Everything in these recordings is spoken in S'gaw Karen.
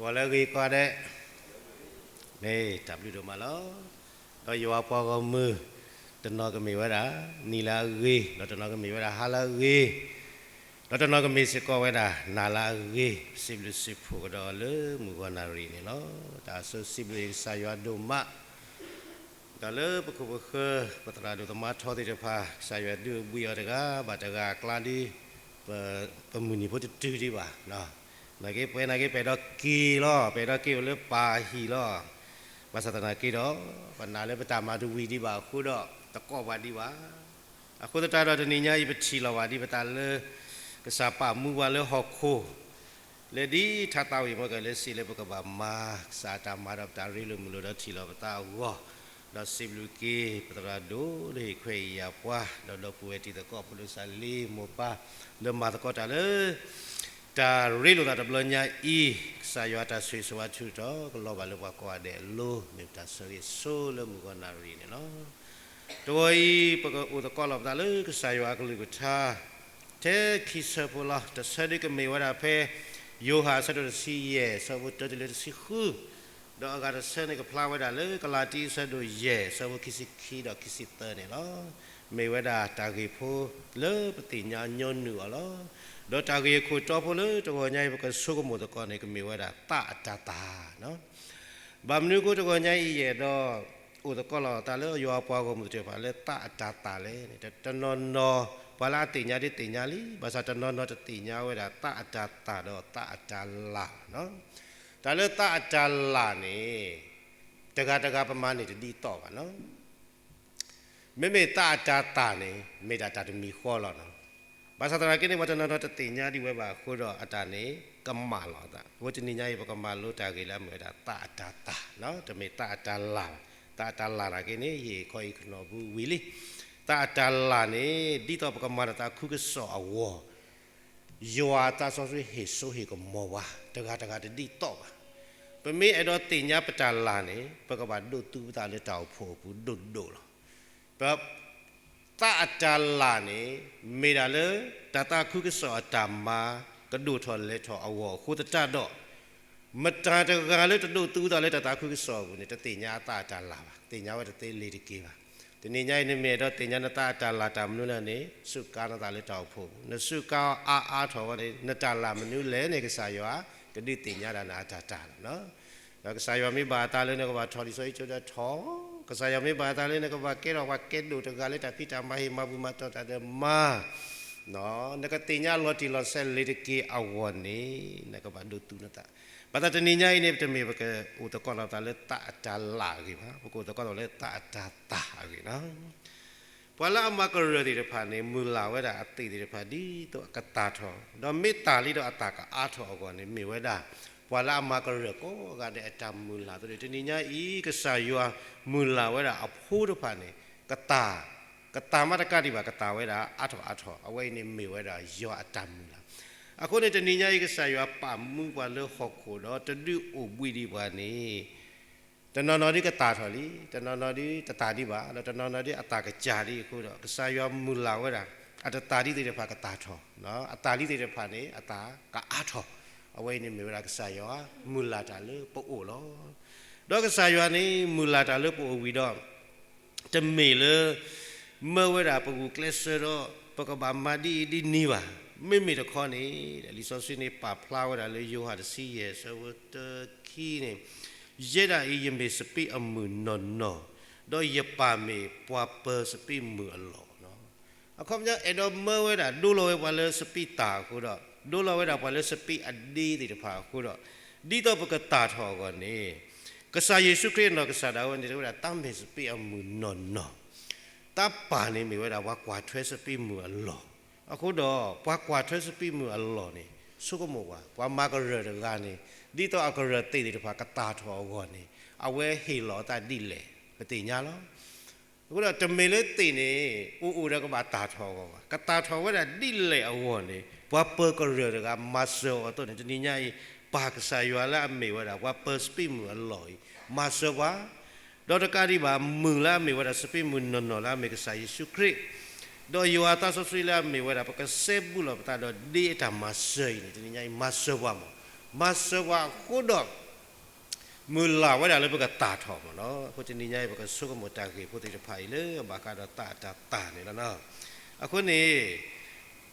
ဂီၤလၢအဂ့ၤကိးဂၤဒဲး, မ့ၢ်တၢ်ဘျုးဒိၣ်မးလီၤ. ဒီးယွၤအပှၤဂီၢ်မုၢ် တနီၤကမ့ၢ်ဝဲဒၣ် နံၤလၢအဂ့ၤ, ဒီးတနီၤကမ့ၢ်ဝဲဒၣ်ဟါလၢအဂ့ၤ, ဒီးတနီၤကမ့ၢ်စ့ၢ်ကီးဝဲဒၣ်နၤလၢအဂ့ၤ, စံးဘျုးစံးဖှိၣ်ကဒီးလၢမုၢ်ဂီၤနၣ်ရံၣ်န့ၣ်လီၤ. တၢ်ဆိစံးဘျုးကစၢ်ယွၤဒိၣ်မး ဒီးလၢပခိၣ်ပဃၢၤ ပသရၣ်ဒိၣ်သမါထီသ့ၣ်တဖၣ် ကစၢ်ယွၤဒုးအိၣ်ဘှံးအီၤတဂၤဘၣ်တဂၤအကျါဒီး ပမုၢ်နံၤဖိတတုၤဒံးဘၣ်. နာ်က့ပှဲၤနာ်က့ ပအဲၣ်ဒိးက့ၤလီၤ, ပအဲၣ်ဒိးက့ၤအိၣ်လၢပၢ်ဟံၣ်လီၤ. ဘၣ်ဆၣ်သနာ်က့ဒီး ပနာ်လၢပတၢ်မၤတဝံၤဒံးဘၣ်အဃိဒီး တကိးဘၣ်ဒံးဘၣ်. အဃိသတးဒီးတနံၤညါအံၤ ပထံၣ်လီၤဘၣ်ဒံးပသးလၢ ကစၢ်ပာ်မူပှၤလၢဟီၣ်ခိၣ် လၢဒ်ထါသးဝံၣ်မ့ၢ်ကလဲၤစံးလၢပကဘၣ်မၤကစၢ်အတၢ်မၤဒီးပတၢ်ရ့လိာ်မုာ်လိာ်ဒီးထံၣ်လီၤပသးအဂီၢ်, ဒီးစံးဘျုးက့ၤပသရၣ်ဒိၣ်လၢဟ့ၣ်ခွဲးယာ်ပှၤ, ဒီးဒီပုၢ်ဝဲၢ်တံၤသကိးဖိလံာ်စီဆှံမိၢ်ပၢ် လၢမၤသကိးတၢ်လၢ တၢ်ရ့လိာ်သးတဘျီညါအံၤ, ကစၢ်ယွၤတၢ်ဆိၣ်ဂ့ၤဆိၣ်ဝါထုးထီၣ်ကလီၤဘၣ်လၢပှၤကိးဂၤဒဲးအလိၤ, မ့ၢ်ပတၢ်ဆိၣ်ဂ့ၤဆိလၢမုၢ်ဂီၤနၣ်ရံၣ်န့ၣ်လီၤ. တဂီၤအံၤ ပကအိၣ်သကိးလီၤပသးလၢကစၢ်ယွၤအကလုၢ်ကထါ ထဲခံဆၢဖိလီၤ. တဆၢဒုကမ့ၢ်ဝဲဒၣ်ဖဲ ယိၤဟၣ်အဆၢဒိၣ်တဆံယဲၢ် အဆၢဖိတၢတုၤလၢတဆံဃု, ဒီးအဂၤတဆၢန့ၣ်ကဖျါဝဲဒၣ်လၢကလၤတံအဆၢဒိၣ်ယဲၢ် အဆၢဖိခံဆံခံဒီးခံဆံသၢန့ၣ်လီၤ. မ့ၢ်ဝဲဒၣ်တၢ်ဂ့ၢ်ဖိလၢပသ့ၣ်ညါညီနုၢ်အီၤလီၤ. ဒီးတၢ်ဂ့ၢ်အခိၣ်တီဖိလၢတဂီၤညါအံၤ ပကဆိကမိၣ်သကိးန့ၣ် ကမ့ၢ်ဝဲဒၣ်သးအတၤသၣ် ဘၣ်မနုၤအဃိတဂီၤညါအံၤ ယအဲၣ်ဒိးအိၣ်သကိးလီၤသးလၢယွၤအပှၤဂီၢ်မုၢ်သ့ၣ်တဖၣ်လၢသးအတၤသၣ်လဲၣ်န့ၣ်, တနီၤနီၤ ပှၤလၢအသ့ၣ်ညါဒ်သ့ၣ်ညါလံ, ဘၣ်ဆၣ်တနီၤနီၤတသ့ၣ်ညါဝဲဒၣ်သးအတၤသၣ်ဒီးသးအတၤလၣ်. တၢ်လၢသးအတၤလၣ်န့ၣ် တဂၤတဂၤပမၤန့ၢ်တဒ်သိးဘၣ်. မ့မ့ၢ်သးအတၤသၣ်န့ၣ် မ့ၢ်ဒၣ်တၢ်တမံၤဃီလီၤ. ဘၣ်ဆၣ်သနာ်က့န့ၣ် ပှၤတနီၤနီၤတသ့ၣ်ညါဒံးဝဲဘၣ်အဃိဒီး အတၢ်န့ၣ်ကမၣ်လီၤအသး. အဃိတနံၤညါအံၤ ပကမၤလိတၢ်ဂ့ၢ်လၢအမ့ၢ်ဝဲဒၣ်သးအတၤသၣ်, တမ့ၢ်သးအတၤလၣ်ဘၣ်. သးအတၤလၣ်နာ်က့န့ၣ် ယဟ့ၣ်ခီအံၤခနီၣ်ပူၤဝံၤလံ. သးအတၤလၣ်န့ၣ် ဒ်သိးပကမၤနၢၤသးခုကစီၣ်အဂီၢ် ယွၤအသးစီဆှံဟ့ၣ်စိဟ့ၣ်ကမီၤပှၤ တဂၤတဂၤတဒ်သိးဘၣ်. ပမ့ၢ်အဲၣ်ဒိးသ့ၣ်ညါပတၢ်လၣ်န့ၣ် ပကဘၣ်ဒိးသူပသးလၢတၢ်အိၣ်ဖှိၣ်အပူၤဒိၣ်ဒိၣ်လီၤ. ပ သးအတၤလၣ်န့ၣ် မ့ၢ်ဒၣ်လၢ တၢ်သးခုကစီၣ်အတၢ်မၤ ကဒိၣ်ထီၣ်လဲၤထီၣ်အဂီၢ်အဃိသတးဒီး မတၤတဂၤလၢတဒိးသူသးလၢတၢ်သးခုကစီၣ်အပူၤန့ၣ် တသ့ၣ်ညါအသးအတၤလၣ်ဘၣ်, သ့ၣ်ညါဝဲတသ့လၢၤတက့ၢ်ဘၣ်. တနံၤညါအံၤ နမ့ၢ်အဲၣ်ဒိးသ့ၣ်ညါနသးအတၤလၣ်တၢ်မနုၤလဲၣ်န့ၣ် စူးကါနသးလၢတၢ်အိၣ်ဖှိၣ်အပူၤ, နစူးကါအီၤအါအါထီၣ်ဝဲန့ၣ် နတၢ်လၣ်မနုၤလဲၣ်န့ၣ် ကစၢ်ယွၤကဒုးသ့ၣ်ညါဒၣ်နအတၤတၢ်လီၤ. ဒီးကစၢ်ယွၤမ့ၢ်ဘၣ်အသးလၢနကဘၣ်ထီၣ်လံာ်စီဆှံကၠိဒီးထီၣ်, ကစၢ်ယွၤမ့ၢ်ဘၣ်အသးလၢနကဘၣ်ကဲထီၣ်ပှၤကဲဒိၣ်တဂၤလၢတၢ်ဖံးတၢ်မၤဟ့ၣ်မၤဘူၣ်မၤတီၢ်တၢ်ဒီးမၤ နကသ့ၣ်ညါလီၤတံၢ်လီၤဆဲးလၢၤတက့ၢ်အဂီၢ်န့ၣ် နကဘၣ်ဒိးသူနသး. ဘၣ်ဆၣ်တနံၤညါအံၤန့ၣ် တမ့ၢ်ပကအိၣ်သကိးလီၤသးလၢသးအတၤလၣ်အဂ့ၢ်ဘၣ်, ပကအိၣ်သကိးလီၤလၢသးအတၤသၣ်အဂ့ၢ်လီၤ. ပှၤလၢအမၤကရၢၢ်သ့ၣ်တဖၣ်န့ၣ် မုၢ်လၢ်ဝဲဒၣ်အသ့ၣ်သ့ၣ်တဖၣ်ဒ်သိးအကသၣ်ထီၣ်, ဒီးမ့ၢ်သၣ်လံဒီးအသၣ်ကအါထီၣ်အဂီၢ်န့ၣ် မ့ၢ်ဝဲဒၣ် ပှၤလၢအမၤကရၢၢ်ကိးဂၤဒဲးအတၢ်မုၢ်လၢ်အသိးန့ၣ် တနံၤညါအံၤ ကစၢ်ယွၤမုၢ်လၢ်ဝဲဒၣ်အဖိတဖၣ်န့ၣ် ကသၣ်, ကသၣ်မးတကးဒံးဘၣ် ကသၣ်ဝဲဒၣ်အါထီၣ်အါထီၣ်, အဝဲအံၤန့ၣ်မ့ၢ်ဝဲဒၣ်ယွၤအတၢ်မုၢ်လၢ်. အဃိန့ၣ် တနံၤညါအံၤ ကစၢ်ယွၤပာ်မူပှၤလၢဟီၣ်ခိၣ်ဒီးတဒုးအိၣ်ဘှံးဒံးပှၤန့ၣ် တနီၤနီၤဒ်ကသၣ်ထီၣ်လံ, တနီၤနီၤဒ်တသၣ်ဒံးဘၣ်, ဒီးတနီၤနီၤဒ်အသၣ်ကစၢ်ဒံးအဃိဒီး ကစၢ်ယွၤမုၢ်လၢ်ဝဲဒၣ် အတသၣ်ဒံးသ့ၣ်တဖၣ်ကသၣ်ထီၣ်, အသၣ်ဒံးသ့ၣ်တဖၣ်န့ၣ် အသၣ်ကအါထီၣ်, အဝဲအံၤန့ၣ်မ့ၢ်ဝဲဒၣ်ကစၢ်ယွၤမုၢ်လၢ်တၢ်လၢပအိၣ်လီၤ. ဒီးကစၢ်ယွၤန့ၣ် မုၢ်လၢ်တၢ်လၢပအိၣ်ဝံၤဒီး တမ့ၢ်လၢ မၢဝဲဒၣ်ပဂုာ်ကျဲးစၢးဒီး ပကဘၣ်မၤဒ်အံၤဒ်နံၤဘၣ်. မ့မ့ၢ်တခီန့ၣ် လံာ်စီဆှံန့ၣ်ပာ်ဖျါဝဲဒၣ်လၢယိၤဟၣ်တဆံယဲၢ် အဆၢဖိတၢခံန့ၣ်, ယဲဒၣ်အံၤ ယမ့ၢ်စပံးအမုၢ်နီၢ်နီၢ်, ဒီးယပၢ်မ့ၢ်ပှၤပၢၤစပံးမုၢ်အလီၢ်လီၤ. အခီပညီ အဲၣ်ဒိးမၢဝဲဒၣ် ဒိလီၤဝဲပှၤလၢစပံးသၣ်အဃိဒီး ဒိလီၤဝဲဒၣ်ပှၤလၢစပံးအဒ့သ့ၣ်တဖၣ်အဃိဒီး ဒ်သိးပကသၣ်ထီၣ်အဂီၢ်န့ၣ် ကစၢ်ယ့ၣ်ၡူးခရံာ်အနီၢ်ကစၢ်ဒၣ်ဝဲန့ၣ် တဲဝဲဒၣ်တၢ်မ့ၢ်စပံးအမုၢ်နီၢ်နီၢ်, တၢ်ပၢ်န့ၣ်မ့ၢ်ဝဲဒၣ်ပှၤကွၢ်ထွဲစပံးမုၢ်အလီၢ်. အဃိဒီး ပှၤကွၢ်ထွဲစပံးမုၢ်အလီၢ်န့ၣ် ဆိကမိၣ်ကွၢ် ပှၤမၤကရၢၢ်တဂၤန့ၣ် ဒ်သိးအကရၢၢ်သ့ၣ်သ့ၣ်တဖၣ်ကသၣ်ထီၣ်အဂီၢ်န့ၣ် အဝဲဟ့ၣ်လီၤအသးဒ်လဲၣ် ပသ့ၣ်ညါလီၤ. အဃိဒီးတမ့ၢ်လၢသ့ၣ်န့ၣ် အိၣ်အိၣ်ဒီးကဘၣ်သၣ်ထီၣ်အဂီၢ်ဘၣ်. ကသၣ်ထီၣ်ဝဲဒၣ်ဒ်လဲၣ်အဂီၢ်န့ၣ် ပှၤပၢၤကရၢၢ်တဂၤမၤစၢၤအီၤအသိးန့ၣ် တနံၤညါအံၤ ပၢ်ကစၢ်ယွၤလၢအမ့ၢ်ဝဲဒၣ် ပှၤပၢၤစပံးမုၢ်အလီၢ်အံၤ မၤစၢၤပှၤ ဒီးတကးဒံးဘၣ် မုၢ်လၢအမ့ၢ်ဝဲဒၣ်စပံးမုၢ်နီၢ်နီၢ်လၢအမ့ၢ်ကစၢ်ယ့ၣ်ၡူးခရံာ် ဒီးယွၤအသးစီဆှံလၢအမ့ၢ်ဝဲဒၣ် ပကစဲဘူးလီၤပသးဒီးဒ့အတၢ်မၤစၢၤအံၤန့ၣ် တနံၤညါအံၤမၤစၢၤပှၤမး မၤစၢၤပှၤအဃိဒီး မုၢ်လၢ်ဝဲဒၣ်လၢပကသၣ်ထီၣ်မ့ၢ်နီၤ. အဃိတနံၤညါအံၤ ပကဆိကမိၣ်တၢ်ဂ့ၢ်ဖိသ့ၣ်တဖၣ်အံၤလၢအဘၣ်ဃးဒီးသးအတၤသၣ်န့ၣ်လီၤ. အဃိန့ၣ်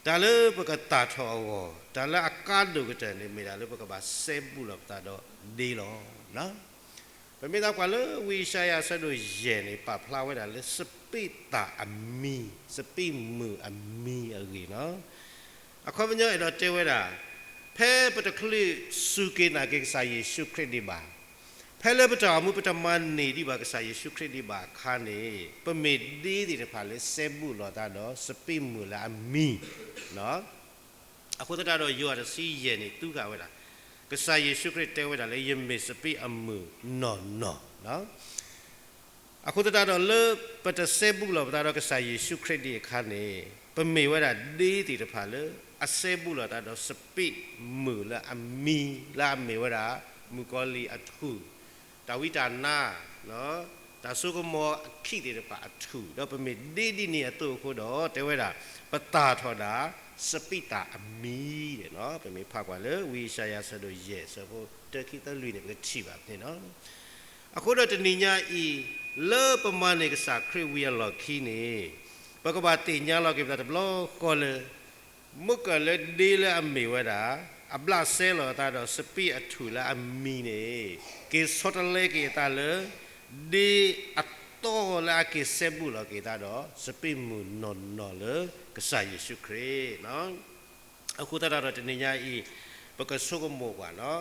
တၢ်လၢပကသၣ်ထီၣ်အဂီၢ် တၢ်လၢအကါဒိၣ်ကတၢၢ်န့ၣ် မ့ၢ်ဒၣ်လၢပကဘၣ်စဲဘူးလိာ်ပသးဒီးဒ့လီၤ. ပမ့ၢ်သးကွၢ်လၢဝံယၡါယၤအဆၢဒိၣ်ယဲၢ်န့ၣ် ပာ်ဖျါဝဲဒၣ်လၢစပံးသၣ်အမံၤ, စပံးမုၢ်အမံၤအဂ့ၢ်လီၤ. အခီပညီအဲၣ်ဒိးတဲဝဲဒၣ်, ဖဲပတချုးစူၢ်က့ၤနာ်က့ၤကစၢ်ယ့ၣ်ၡူးခရံာ်ဒံးဘၣ်, ဖဲလၢပတၢ်အိၣ်မူပတမၤန့ၢ်ဒံးဘၣ်ကစၢ်ယ့ၣ်ၡူးခရံာ်ဒံးဘၣ်အခါန့ၣ် ပမ့ၢ်ဒ့သ့ၣ်တဖၣ်လၢစဲဘူးလိာ်သးဒီးစပံးမုၢ်လၢအမံၤ အဃိသတးဒီး ယိၤဟၣ်တဆံယဲၢ်န့ၣ် သူဃာ်ဝဲဒၣ်, ကစၢ်ယ့ၣ်ၡူးခရံာ်တဲဝဲဒၣ်လၢ ယမ့ၢ်စပံးအမုၢ်နီၢ်နီၢ်. အဃိသတးဒီးလၢပတစဲဘူးလိာ်ပသးဒီးကစၢ်ယ့ၣ်ၡူးခရံာ်ဒံးအခါန့ၣ် ပမ့ၢ်ဝဲဒၣ်ဒ့သ့ၣ်တဖၣ်လၢ အစဲဘူးလိာ်သးဒီးစပံးမုၢ်လၢအမံၤလၢအမ့ၢ်ဝဲဒၣ် မုၣ်ကီၤလံၢ်အထူၣ်, တၢ်ဝံတၢ်နါ တၢ်စိကမီၤအခံးသ့ၣ်တဖၣ်အထူၣ်, ဒီးပမ့ၢ်ဒ့ဒ်န့ၣ်အသိးအဃိဒီး တဲဝဲဒၣ် ပသၣ်ထီၣ်ဒၣ် စပံးသၣ်အမံၤန့ၣ်လီၤ. ပမ့ၢ်ဖးကွၢ်လၢဝံယၡါယၤအဆၢဒိၣ်ယဲၢ် အဆၢဖိတၢ ခံ သၢ လွံၢ်န့ၣ် ပကထံၣ်ဘၣ်န့ၣ်လီၤ. အဃိဒီးတနံၤညါအံၤ လၢပမၤန့ၢ်ကစၢ်ခရံာ်ဝံၤအလီၢ်ခံန့ၣ် ပကဘၣ်သ့ၣ်ညါလီၤက့ၤပသးတဘျီဃီလၢ မ့ၢ်ကၢၢ်လၢဒ့လၢအမ့ၢ်ဝဲဒၣ် အဘျးစဲလီၤအသးဒီးစပံးအထူၣ်လၢအမံၤန့ၣ် က့ၤဆီတလဲက့ၤအသးလၢ ဒ့အသီလၢအက့ၤစဲဘူးလိာ်က့ၤသးဒီး စပံးမုၢ်နီၢ်နီၢ်လၢကစၢ်ယ့ၣ်ၡူးခရံာ် အဃိသတးဒီးတနံၤညါအံၤ ပကဆိကမိၣ်ကွၢ်လီၤ.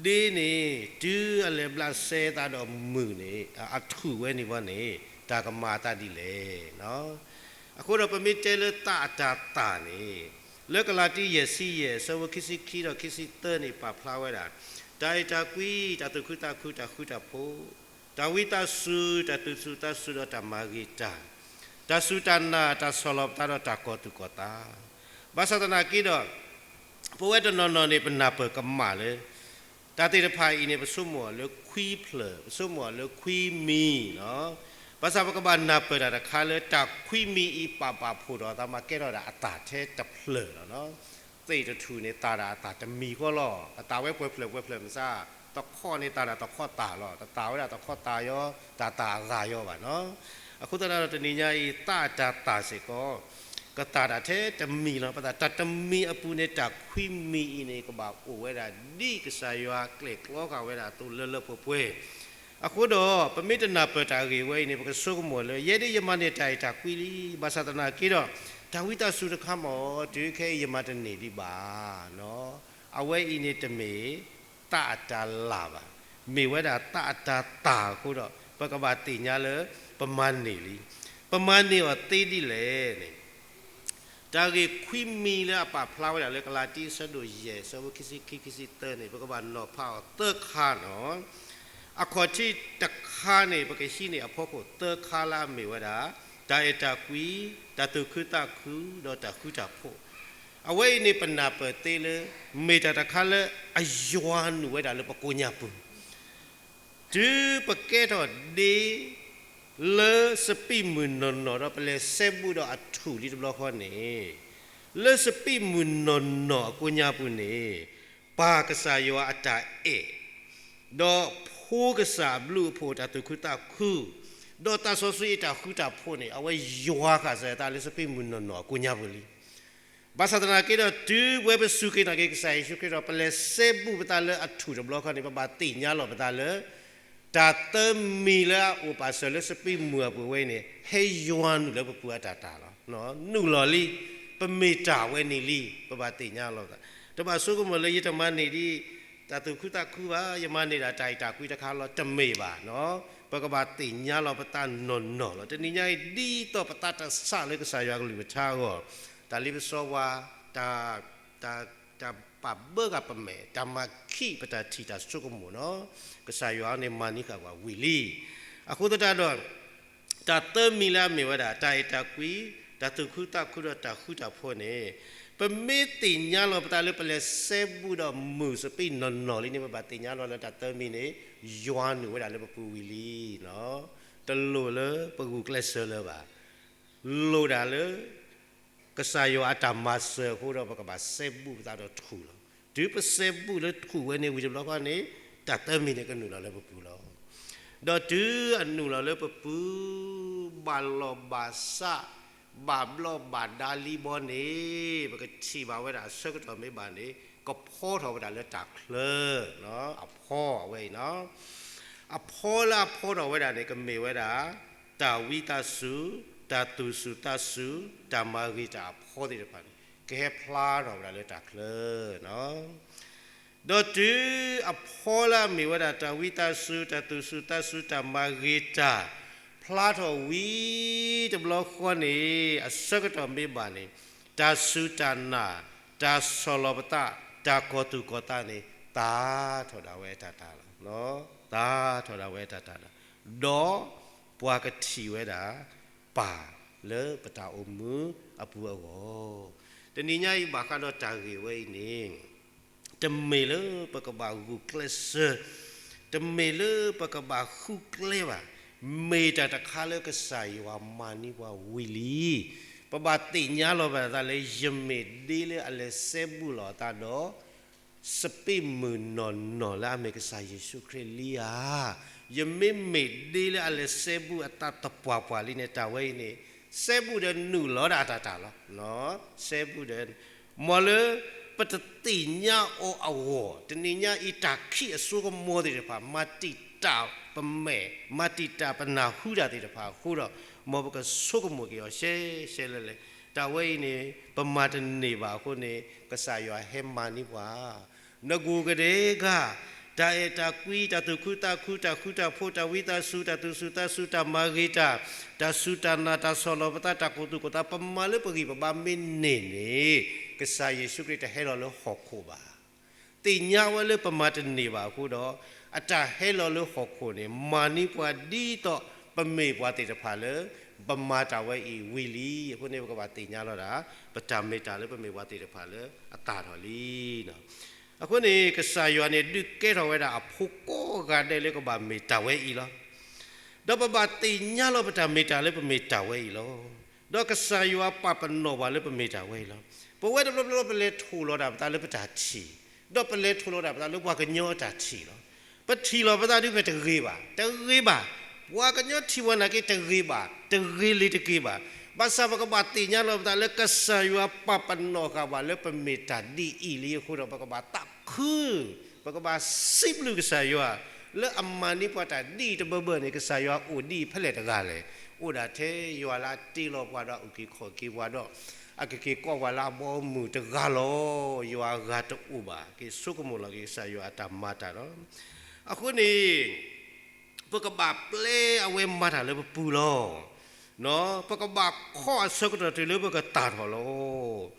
ဒ့န့ၣ် တုၤအလဲၤဘျးစဲသးဒီးမုၢ်န့ၣ် အထူၣ်ဝဲန့ၣ်ဘီန့ၣ် တၢ်ကမၤအသးဒ်လဲၣ်. အဃိဒီးပမ့ၢ်တဲလၢသးအတၤသၣ်န့ၣ် လၢကလၤတံ ယဲၢ်ဆံယဲၢ် အဆၢဖိခံဆံခံဒီးခံဆံသၢန့ၣ် ပာ်ဖျါဝဲဒၣ် တၢ်အဲၣ်တၢ်ကွံ, တၢ်သူၣ်ခုသးခု, တၢ်ဃူတၢ်ဖိး, တၢ်ဝံသးစူၤ, တၢ်သူၣ်စူၤသးစူၤဒီးတၢ်မၤဂ့ၤတၢ်, တၢ်စူၢ်တၢ်နာ်, တၢ်ဆီၣ်လီၤပသးဒီးတၢ်ကီၤသူၣ်ကီၤသး, ဘၣ်ဆၣ်သနာ်က့ဒီး ပဝဲတနီၤနီၤန့ၣ် ပနၢ်ပၢၢ်ကမၣ်လၢ တၢ်သ့ၣ်တဖၣ်အံၤန့ၣ် ပဆိကမိၣ်အီၤလၢခွံဖျၢၣ်, ပဆိကမိၣ်အီၤလၢခွံမံၤလီၤ. ဘၣ်ဆၣ်ပကဘၣ်နၢ်ပၢၢ်တၢ်တခါလၢ တၢ်ခွံမံၤအံၤပာ်ပာ်ဖှိၣ်ထီၣ်အသးမး ကဲထီၣ်ဒၣ်အသၣ်ထဲတဖျၢၣ်လီၤ. သ့ၣ်တထူၣ်န့ၣ် သၣ်ဒၣ်အသၣ်တမံၤဃီလီၤ. အသၣ်ဝဲပှဲၤဖျၢၣ်ပှဲၤဖျၢၣ်မစါ, တခီန့ၣ်သၣ်ဒၣ်တခီသၣ်လီၤ. တသၣ်ဝဲဒၣ်တခီသၣ်ယီ, တၢ်သၣ်အဂၤယီဘၣ်နီၤ. အဃိသတးဒီးတနံၤညါအံၤ သးအတၤသၣ်စ့ၢ်ကီး ကသၣ်ဒၣ်ထဲတမံၤလီၤ. ပသးတၢ်တမံၤအပူၤန့ၣ် တၢ်ခွံမံၤအံၤန့ၣ် ကဘၣ်အိၣ်ဝဲဒၣ်ဒ်ကစၢ်ယွၤကျဲၤကျီဃာ်ဝဲဒၣ်အသိးလၢလၢပှဲၤပှဲၤ. အဃိဒီး ပမ့ၢ်တနၢ်ပၢၢ်တၢ်ဂ့ၢ်ဝဲအံၤန့ၣ် ပကဆိကမိၣ်လၢ ယဲဒၣ်ယမၤန့ၢ်တၢ်အဲၣ်တၢ်ကွံလံ, ဘၣ်ဆၣ်သနာ်က့ဒီး တၢ်ဝံသးစူၤတခါမး တုၤခဲအံၤယမၤတန့ၢ်ဒံးဘၣ်နီၤ. အဝဲအံၤန့ၣ်တမ့ၢ် သးအတၤလၣ်ဘၣ်, မ့ၢ်ဝဲဒၣ်သးအတၤသၣ်အဃိဒီး ပကဘၣ်သ့ၣ်ညါလၢ ပမၤန့ၢ်လံ. ပမၤန့ၢ်အီၤသ့ဒ်လဲၣ်န့ၣ် တၢ်ဂ့ၢ်ခွံမံၤလၢအပာ်ဖျါဝဲဒၣ်လၢကလၤတံအဆၢဒိၣ်ယဲၢ် အဆၢဖိခံဆံခံ ခံဆံသၢန့ၣ် ပကဘၣ်နီၤဖးအီၤသၢခါနီၤ. အခီၣ်ထံးတခါန့ၣ် ပကဟံးန့ၢ်အဖီခိၣ်သၢခါလၢအမ့ၢ်ဝဲဒၣ် တၢ်အဲၣ်တၢ်ကွံ, တၢ်သူၣ်ခုသးခု, ဒီးတၢ်ဃူတၢ်ဖိး. အဝဲအံၤန့ၣ်ပနၢ်ပၢၢ်သ့လၢ မ့ၢ်တၢ်တခါလၢအယွၤနုာ်ဝဲဒၣ်လၢပကိးညါပူၤ တုၤပကဲထီၣ်ဒ့ လၢစပံးမုၢ်နီၢ်နီၢ်ဒီး ပလဲၤစဲဘူးဒီးအထူၣ်လံတဘျီဃီန့ၣ်, လၢစပံးမုၢ်နီၢ်နီၢ်အကိးညါပူၤန့ၣ် ပၢ်ကစၢ်ယွၤအတၢ်အဲၣ်, ဒီးဖိကစၢ်အဘျုးအဖှိၣ်တၢ်သူၣ်ခုသးခု, ဒီးသးစီဆှံအတၢ်ဃူတၢ်ဖိးန့ၣ် အဝဲယွၤဃာ်စၢၤအသးလၢစပံးမုၢ်နီၢ်နီၢ်အကိးညါပူၤလံ. ဘၣ်ဆၣ်သနာ်က့ဒီး တုၤပဝဲပစူၢ်က့ၤနာ်က့ၤကစၢ်ယ့ၣ်ၡူးခရံာ်ဒီး ပလဲၤစဲဘူးပသးလၢအထူၣ်တဘျီဃီန့ၣ် ပဘၣ်သ့ၣ်ညါလီၤပသးလၢ တၢ်သၢမံၤလၢအအိၣ်ပာ်စၢၤလၢစပံးမုၢ်အပူၤဝဲအံၤန့ၣ် ဟဲယွၤနုာ်လၢပပူၤအတၢ်တၢ်လီၤ. နုာ်လီၤလံ, ပမ့ၢ်တၢ်ဝဲန့ၣ်လံ, ပဘၣ်သ့ၣ်ညါလီၤပသး. တဘၣ်ဆိကမိၣ်လၢယတမၤန့ၢ်ဒံး တၢ်သူၣ်ခုသးခုဘၣ်, ယမၤန့ၢ်ဒၣ်တၢ်အဲၣ်တၢ်ကွံတခါလီၤ, တမ့ၢ်ဘၣ်နီၤ. ပကဘၣ်သ့ၣ်ညါလီၤပသးနီၢ်နီၢ်လီၤ. တနံၤညါအံၤ ဒ်သိးပသးတဆးလၢကစၢ်ယွၤကလုၢ်ကထါအဂီၢ်, တၢ်လ့ပစီဝါ, တၢ် တၢ် တၢ်ပာ်ဘၢဂၤပမဲာ်, တၢ်မၤခံးပတၢ်ထံၣ်တၢ်ဆိကမိၣ်နီၤ, ကစၢ်ယွၤန့ၣ်မၤန့ၢ်ဃာ်ပှၤဝံၤလံ. အဃိသတးဒီး တၢ်သၢမံၤလၢအမ့ၢ်ဝဲဒၣ် တၢ်အဲၣ်တၢ်ကွံ, တၢ်သူၣ်ခုသးခုဒီးတၢ်ဃူတၢ်ဖိးန့ၣ်, ပမ့ၢ်သ့ၣ်ညါလီၤပသးလၢပလဲၤစဲဘူးဒီးမုၢ်စပံးနီၢ်နီၢ်လံန့ၣ် ပဘၣ်သ့ၣ်ညါလီၤလၢတၢ်သၢမံၤန့ၣ် ယွၤနုာ်ဝဲဒၣ်လၢပပူၤဝံၤလံ. တလိၣ်လၢပဂုာ်ကျဲးစၢးလၢၤဘၣ်. လိၣ်ဒၣ်လၢ ကစၢ်ယွၤအတၢ်မၤစၢၤအဃိဒီး ပကဘၣ်စဲဘူးပသးဒီးထူၣ်လီၤ. တုၤပစဲဘူးလၢထူၣ်ဝဲန့ၣ်ဝံၤတဘျီဃီန့ၣ်, တၢ်သၢမံၤန့ၣ်ကနုာ်လီၤလၢပပူၤလီၤ. ဒီးတုၤအနုာ်လီၤလၢပပူၤ, ဘၣ်လီၤဘၣ်စး, ဘၣ်ဘျီၣ်ဘၣ်ဒါလံဘီန့ၣ်, ပကထံၣ်ဘၣ်ဝဲဒၣ်အဆၢကတီၢ်မ့ၢ်ဘၣ်န့ၣ်, ကဖီထီၣ်ဝဲဒၣ်လၢတၢ်ချၢ, အဖီအဝဲအံၤနီၤ. အဖီလၢအဖီထီၣ်ဝဲဒၣ်န့ၣ် ကမ့ၢ်ဝဲဒၣ် တၢ်ဝံသးစူၤ, တၢ်သူၣ်စူၤသးစူၤ, တၢ်မၤဂ့ၤတၢ်အဖီသ့ၣ်တဖၣ်န့ၣ်, ကဟဲဖျါထီၣ်ဝဲဒၣ်လၢတၢ်ချၢ. ဒီးတုၤအဖီလၢအမ့ၢ်ဝဲဒၣ် တၢ်ဝံသးစူၤ, တၢ်သူၣ်စူၤသးစူၤ, တၢ်မၤဂ့ၤတၢ် ဖျါထီၣ်ဝံၤတဘျီဃီန့ၣ်, အဆၢကတီၢ်မ့ၢ်ဘၣ်န့ၣ်, တၢ်စူၢ်တၢ်နာ်, တၢ်ဆီၣ်လီၤပသး, တၢ်ကီၤသူၣ်ကီၤသးန့ၣ်, သါထီၣ်ဒၣ်ဝဲတၢ်တၢ်လီၤ. သါထီၣ်ဒၣ်ဝဲတၢ်တၢ်လီၤ. ဒီးပှၤကထံၣ်ဝဲဒၣ် ပၢ်လၢပတၢ်အိၣ်မူအပူၤအဂီၢ်, တနံၤညါအံၤဘၣ်ဃးဒီးတၢ်ဂ့ၢ်ဝဲအံၤန့ၣ်, တမ့ၢ်လၢပကဘၣ်ဂုာ်ကျဲးစၢး, တမ့ၢ်လၢပကဘၣ်ဃုကျဲဘၣ်, မ့ၢ်တၢ်တခါလၢကစၢ်ယွၤမၤန့ၢ်ပှၤဝံၤလံ. ပဘၣ်သ့ၣ်ညါလီၤဘၣ်သးလၢ ယမ့ၢ်ဒ့လၢအလဲၤစဲဘူးလီၤအသးဒီး စပ့းမုၢ်နီၢ်နီၢ်လၢအမ့ၢ်ကစၢ်ယ့ၣ်ၡူးခရံာ်လံဧါ. ယမ့မ့ၢ်ဒ့လၢအလဲၤစဲဘူးအသးသပှၢ်ပှၢ်လံန့ၣ် တၢ်ဝဲအံၤန့ၣ် စဲဘူးဒီးနုာ်လီၤဒၣ်အတၢ်တၢ်လီၤ. စဲဘူးဒီး မ်လၢပတသ့ၣ်ညါအီၤအဂီၢ် တနံၤညါအံၤတၢ်ခံးအစိကမီၤသ့ၣ်တဖၣ် မၤတံာ်တာ်ပမဲာ် မၤတံာ်တာ်ပနၢ်ဟူတၢ်သ့ၣ်တဖၣ်အဃိဒီး မ်ပကဆိကမိၣ်က့ၤအီၤရှဲရှဲလဲၣ်လဲၣ်. တၢ်ဝဲအံၤန့ၣ် ပမၤတန့ၢ်ဘၣ်အဃိန့ၣ် ကစၢ်ယွၤဟဲမၤန့ၢ်ပှၤ နဂိၢ်ကဒဲက, တၢ်အဲၣ်တၢ်ကွံ, တၢ်သူၣ်ခုသးခု, တၢ်ဃူတၢ်ဖိး, တၢ်ဝံသးစူၤ, တၢ်သူၣ်စူၤသးစူၤ, တၢ်မၤဂ့ၤတၢ်, တၢ်စူၢ်တၢ်နာ်, တၢ်ဆီၣ်လီၤပသး, တၢ်ကီၤသူၣ်ကီၤသး, ပမၤလၢပဂံၢ်ပဘါမ့ၢ်န့ၢ်န့ၣ်, ကစၢ်ယ့ၣ်ၡူးခရံာ်တဟဲလီၤလၢဟီၣ်ခိၣ်ဘၣ်. သ့ၣ်ညါဝဲလၢပမၤတန့ၢ်ဘၣ်အဃိဒီး အတၢ်ဟဲလီၤလၢဟီၣ်ခိၣ်န့ၣ် မၤန့ၢ်ပှၤဒ်သိးပမ့ၢ်ပှၤသ့ၣ်တဖၣ်လၢ ပမၤတၢ်ဝဲအံၤဝံၤလံ. အဃိန့ၣ် ပကဘၣ်သ့ၣ်ညါလီၤဒၣ် ပတၢ်မ့ၢ်တၢ်လၢပမ့ၢ်ပှၤသ့ၣ်တဖၣ်လၢအသၣ်ထီၣ်လံ. အဃိန့ၣ် ကစၢ်ယွၤန့ၣ် ဒုးကဲထီၣ်ဝဲဒၣ်အဖိကိးဂၤဒဲးလၢကဘၣ်မ့ၢ်တၢ်ဝဲအံၤလီၤ. ဒီးပဘၣ်သ့ၣ်ညါလီၤပတၢ်မ့ၢ်တၢ်လၢပမ့ၢ်တၢ်ဝဲအံၤလီၤ. ဒီးကစၢ်ယွၤပာ်ပနီၣ်ပှၤလၢပမ့ၢ်တၢ်ဝဲအံၤလီၤ. ပဝဲတဘျီဘျီပလဲၤထိၣ်လီၤဒၣ်ပသးလၢပတၢ်ထံၣ်, ဒီးပလဲၤထိၣ်လီၤဒၣ်ပသးလၢပှၤကညီအတၢ်ထံၣ်လီၤ. ပထံၣ်လီၤပသးဒ်ဖဲတဂ့ၤဘၣ်, တဂ့ၤဘၣ်. ပှၤကညီထံၣ်ပှၤနာ်က့တဂ့ၤဘၣ်, တဂ့ၤလၢၤတက့ၢ်ဘၣ်. ဘၣ်ဆၣ်ပကဘၣ်သ့ၣ်ညါလီၤပသးလၢကစၢ်ယွၤပာ်ပနီၣ်ဃာ်ပှၤလၢပမ့ၢ်တၢ်ဒ်အံၤလံအဃိဒီး ပကဘၣ်သးခု ပကဘၣ်စံးဘျုးကစၢ်ယွၤ လၢအမၤန့ၢ်ပှၤတၢ်ဒ်အံၤတဘၢဘၢန့ၣ် ကစၢ်ယွၤအိၣ်ဒ်အံၤဖဲလဲၣ်တဂၤလဲၣ်. အိၣ်ဒၣ်ထဲယွၤလၢအတ့လီၤပှၤဒီးအုၣ်က့ၤခီၣ်က့ၤပှၤဒီး အကက့ၤကိးပှၤလၢအဘီအမုၢ်တဂၤလီၤ. ယွၤအဂၤတအိၣ်ဘၣ်. က့ၤဆိကမိၣ်လီၤက့ၤကစၢ်ယွၤအတၢ်မၤတၢ်လီၤ. အဃိန့ၣ် ပကဘၣ်ပျဲအဝဲမၤတၢ်လၢပပူၤလီၤ. ပကဘၣ်ခီၣ်အဆၢကတီၢ်တုၤလၢပကသၣ်ထီၣ်လီၤ.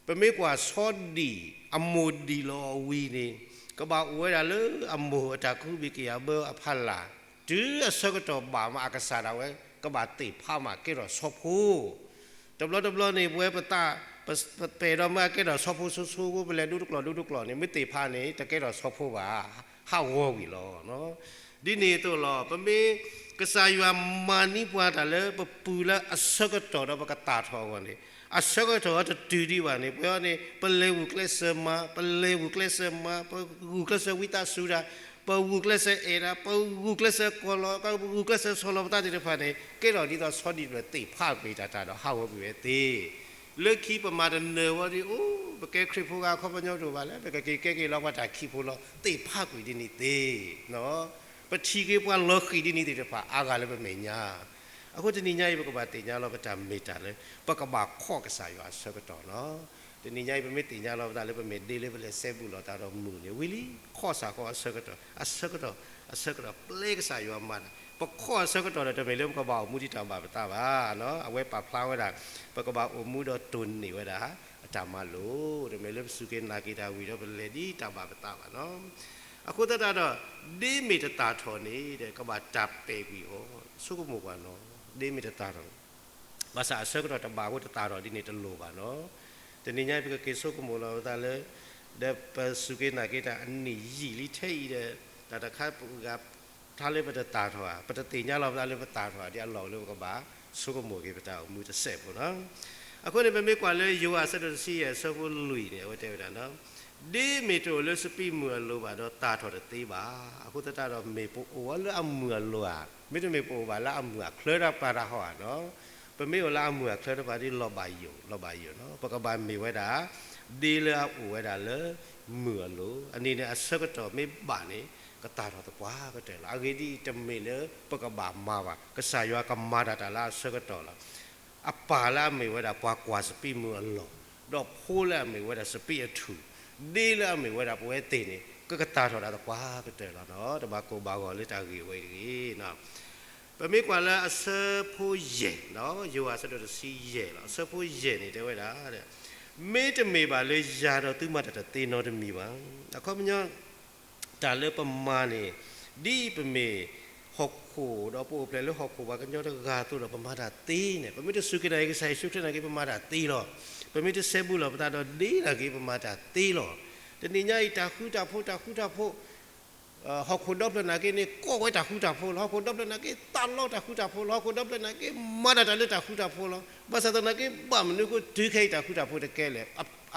ပမ့ၢ်ကွၢ်ဆီဒံၣ် အမိၢ်ဒံၣ်လီၤအဝံၤန့ၣ် ကဘၣ်အိၣ်ဝဲဒၣ်လၢအမိၢ်အတၢ်ကဟုကယာ်ဘၢအဖီလာ် တုၤအဆၢကတီၢ်ဘၣ်မး အကစၢ်ဒၣ်ဝဲ ကဘၣ်သ့ၣ်ဖးမးကဲထီၣ်ဆီဖိ တဘျီတဘျီန့ၣ် ပဝဲပသး ပ ပအဲၣ်ဒိးမၢအကဲထီၣ်ဆီဖိဆိဆိ ပလဲၤဒူတကျိၤဒူတကျိၤန့ၣ် မ့ၢ်သ့ၣ်ဖးန့ၣ် တကဲထီၣ်ဆီဖိဘၣ်, ဟးဂီၤကွံာ်လီၤ. ဒ်န့ၣ်အသိးလီၤ. ပမ့ၢ်ကစၢ်ယွၤမၤန့ၢ်ပှၤတၢ်လၢပပူၤလၢအဆၢကတီၢ်ဒီး ပကသၣ်ထီၣ်အဂီၢ်န့ၣ် အဆၢကတီၢ်တတုၤဒံးဘၣ်န့ၣ် ပဝဲန့ၣ် ပလဲၤဂုာ်ကျဲးစၢးမၤ, ပလဲၤဂုာ်ကျဲးစၢးမၤ, ပဂုာ်ကျဲးစၢးဝံသးစူၤတၢ်, ပဂုာ်ကျဲးစၢးအဲၣ်တၢ်, ပဂုာ်ကျဲးစၢးကီၢ်လီၤ, ပဂုာ်ကျဲးစၢးဆီၣ်လီၤပသးသ့ၣ်တဖၣ်န့ၣ် ကဲထီၣ်ဒ်သိးဆီဒံၣ်တဖျၢၣ်သ့ၣ်ဖးကွံာ်တၢ်တၢ်ဒီး ဟးဂီၤကွံာ်ဝဲသ့ လၢခံပမၤတနၢၤဝဲဒ်အံၤ အိၣ် ပကဲခရံာ်ဖိဂၤအခီပညီတအိၣ်ဘၣ်လဲၣ်, ပကက့ၤကဲက့ၤလီၤပှၤတၢ်ခံးဖိလီၤ, သ့ၣ်ဖးကွံာ်ဒ်န့ၣ်သ့, ပထံၣ်က့ၤပှၤလီၤဃံၤဒ်န့ၣ်သ့ၣ်တဖၣ် အါဂၤလၢပမဲာ်ညါ. အဃိတနံၤညါအံၤ ပကဘၣ်သ့ၣ်ညါလီၤပတၢ်မ့ၢ်တၢ်လၢ ပကဘၣ်ခီၣ်ကစၢ်ယွၤအဆၢကတီၢ်လီၤ. တနံၤညါအံၤ ပမ့ၢ်သ့ၣ်ညါလီၤပသးလၢပမ့ၢ်ဒ့လၢပလဲၤစဲဘူးလိာ်သးဒီးမုၢ်န့ၣ် ဝံၤလံ ခီၣ်စ့ၢ်ကီးအဆၢကတီၢ်, အဆၢကတီၢ်, အဆၢကတီၢ်ပျဲကစၢ်ယွၤမၤတၢ်, ပခီၣ်အဆၢကတီၢ်ဒီး တမ့ၢ်လၢပကဘၣ်အိၣ်မူဒ်တၢ်ဘၣ်ပသးဘၣ်. အဝဲပာ်ဖျါဝဲဒၣ် ပကဘၣ်အိၣ်မူဒီးတိၢ်န့ၢ်ဝဲဒၣ် အတၢ်မၤလိာ်, တမ့ၢ်လၢပစူၢ်က့ၤနာ်က့ၤတၢ်ဝံၤဒီး ပလဲၤဒ်တၢ်ဘၣ်ပသးဘၣ်လီၤ. အဃိသတးဒီး ဒ့မ့ၢ်တသၣ်ထီၣ်န့ၣ်ဒီး ကဘၣ်တၢ်ပဲာ်ကွံာ်အီၤ, ဆိကမိၣ်ကွၢ်နီၤ, ဒ့မ့ၢ်တသၣ်ထီၣ်န့ၣ် ဘၣ်ဆၣ်အဆၢကတီၢ်တဘၣ်အဃိ တသၣ်ထီၣ်ဒ်န့ၣ်တလိၣ်ဘၣ်နီၤ. တနံၤညါအံၤ ပကက့ၤဆိကမိၣ်လီၤပသးလၢ ဒီးပစူၢ်က့ၤနာ်က့ၤတၢ်အနံၣ်ယံာ်လံထဲအံၤဒီး တၢ်တခါပဂၤ ထါလၢပတသၣ်ထီၣ်ဧါ, ပတသ့ၣ်ညါလီၤပသးလၢပသၣ်ထီၣ်ဧါ ဒ်အလီၢ်လၢပကဘၣ်ဆိကမိၣ်က့ၤပတၢ်အိၣ်မူတစဲးဖိနီၤ. အဃိန့ၣ် ပမ့ၢ်ကွၢ်လၢယိၤဟၣ်အဆၢဒိၣ်တဆံယဲၢ်အဆၢဖိလွံၢ်န့ၣ် အဝဲတဲဝဲဒၣ်နီၤ, ဒ်မ့ၢ်တအိၣ်လၢစပံးမုၢ်အလိၤဘၣ်ဒီး တၢ်ထီၣ်တသ့ဘၣ်. အဃိသတးဒီး မ့ၢ်ပအိၣ်ဝဲလၢအမုၢ်အလိၤဧါ, မ့တမ့ၢ်ပအိၣ်ဘၣ်လၢအမုၢ်အချၢတၢ်ပျၢ်တၢ်ဟီဧါနီၤ. ပမ့ၢ်အိၣ်လၢအမုၢ်အချၢတဖၣ်ဒီး လီၤဘၣ်ယိၣ် လီၤဘၣ်ယိၣ်နီၤ. ပကဘၣ်မ့ၢ်ဝဲဒၣ် ဒ်လၢအအိၣ်ဝဲဒၣ်လၢမုၢ်အလိၤ, အန့ၣ်န့ၣ် အဆၢကတီၢ်မ့ၢ်ဘၣ်န့ၣ် ကတၢ်ထီၣ်သပှၢ်ကတၢၢ်လီၤ. အဂ့ၢ်ဒ်အံၤ, တမ့ၢ်လၢပကဘၣ်မၤဘၣ်, ကစၢ်ယွၤကမၤတၢ်တၢ်လၢအဆၢကတီၢ်လီၤ. အပၢ်လၢအမ့ၢ်ဝဲဒၣ်ပှၤကွၢ်စပံးမုၢ်အလီၢ်, ဒီးဖိလၢအမ့ၢ်ဝဲဒၣ်စပံးအထူၣ်, ဒ်လၢအမ့ၢ်ဝဲဒၣ်ပဝဲသ့ၣ်န့ၣ် ကကတၢ်ထီၣ်တၢ်သပှၢ်ကတၢၢ်လီၤနီၤ. တဘၣ်ကိၢ်ဘၣ်ဂီၤလၢတၢ်ဂ့ၢ်ဝဲအံၤတဂ့ၤ. ပမ့ၢ်ကွၢ်လၢအဆၢဖိယဲၢ်, ယိၤဟၣ်အဆၢဒိၣ်တဆံယဲၢ်လီၤ. အဆၢဖိယဲၢ်န့ၣ်တဲဝဲဒၣ်, မ့တမ့ၢ်ဘၣ်လၢယၤဒီးသုမၤတၢ်တသ့နီတမံၤဘၣ်. အခီပညီ တၢ်လၢပမၤန့ၣ် ဒ်ပမ့ၢ်ဟီၣ်ခိၣ်ဒီးပအိၣ်ဖျဲၣ်လၢဟီၣ်ခိၣ်ပှၤကညီတဂၤအသိးဒီး ပမၤတၢ်သ့န့ၣ်, ပမ့ၢ်တစူၢ်က့ၤနာ်က့ၤကစၢ်ယ့ၣ်ၡူးခရံာ်နာ်က့ၤ ပမၤတၢ်သ့လီၤ. ပမ့ၢ်တစဲဘူးလီၤပသးဒီး ဒ်နာ်က့ၤပမၤတၢ်သ့လီၤ. တနံၤညါအံၤ တၢ်ဃူတၢ်ဖိး တၢ်ဃူတၢ်ဖိး ဟီၣ်ခိၣ်ဒီဖျၢၣ်နာ်က့န့ၣ် ကိးဝဲတၢ်ဃူတၢ်ဖိးလီၤ. ဟီၣ်ခိၣ်ဒီဖျၢၣ်နာ်က့ သးလီတၢ်ဃူတၢ်ဖိးလီၤ. ဟီၣ်ခိၣ်ဒီဖျၢၣ်နာ်က့ မၤတၢ်တၢ်လၢတၢ်ဃူတၢ်ဖိးလီၤ. ဘၣ်ဆၣ်သနာ်က့ ဘၣ်မနုၤဃိတုၤခဲအံၤတၢ်ဃူတၢ်ဖိးတကဲလဲၣ်.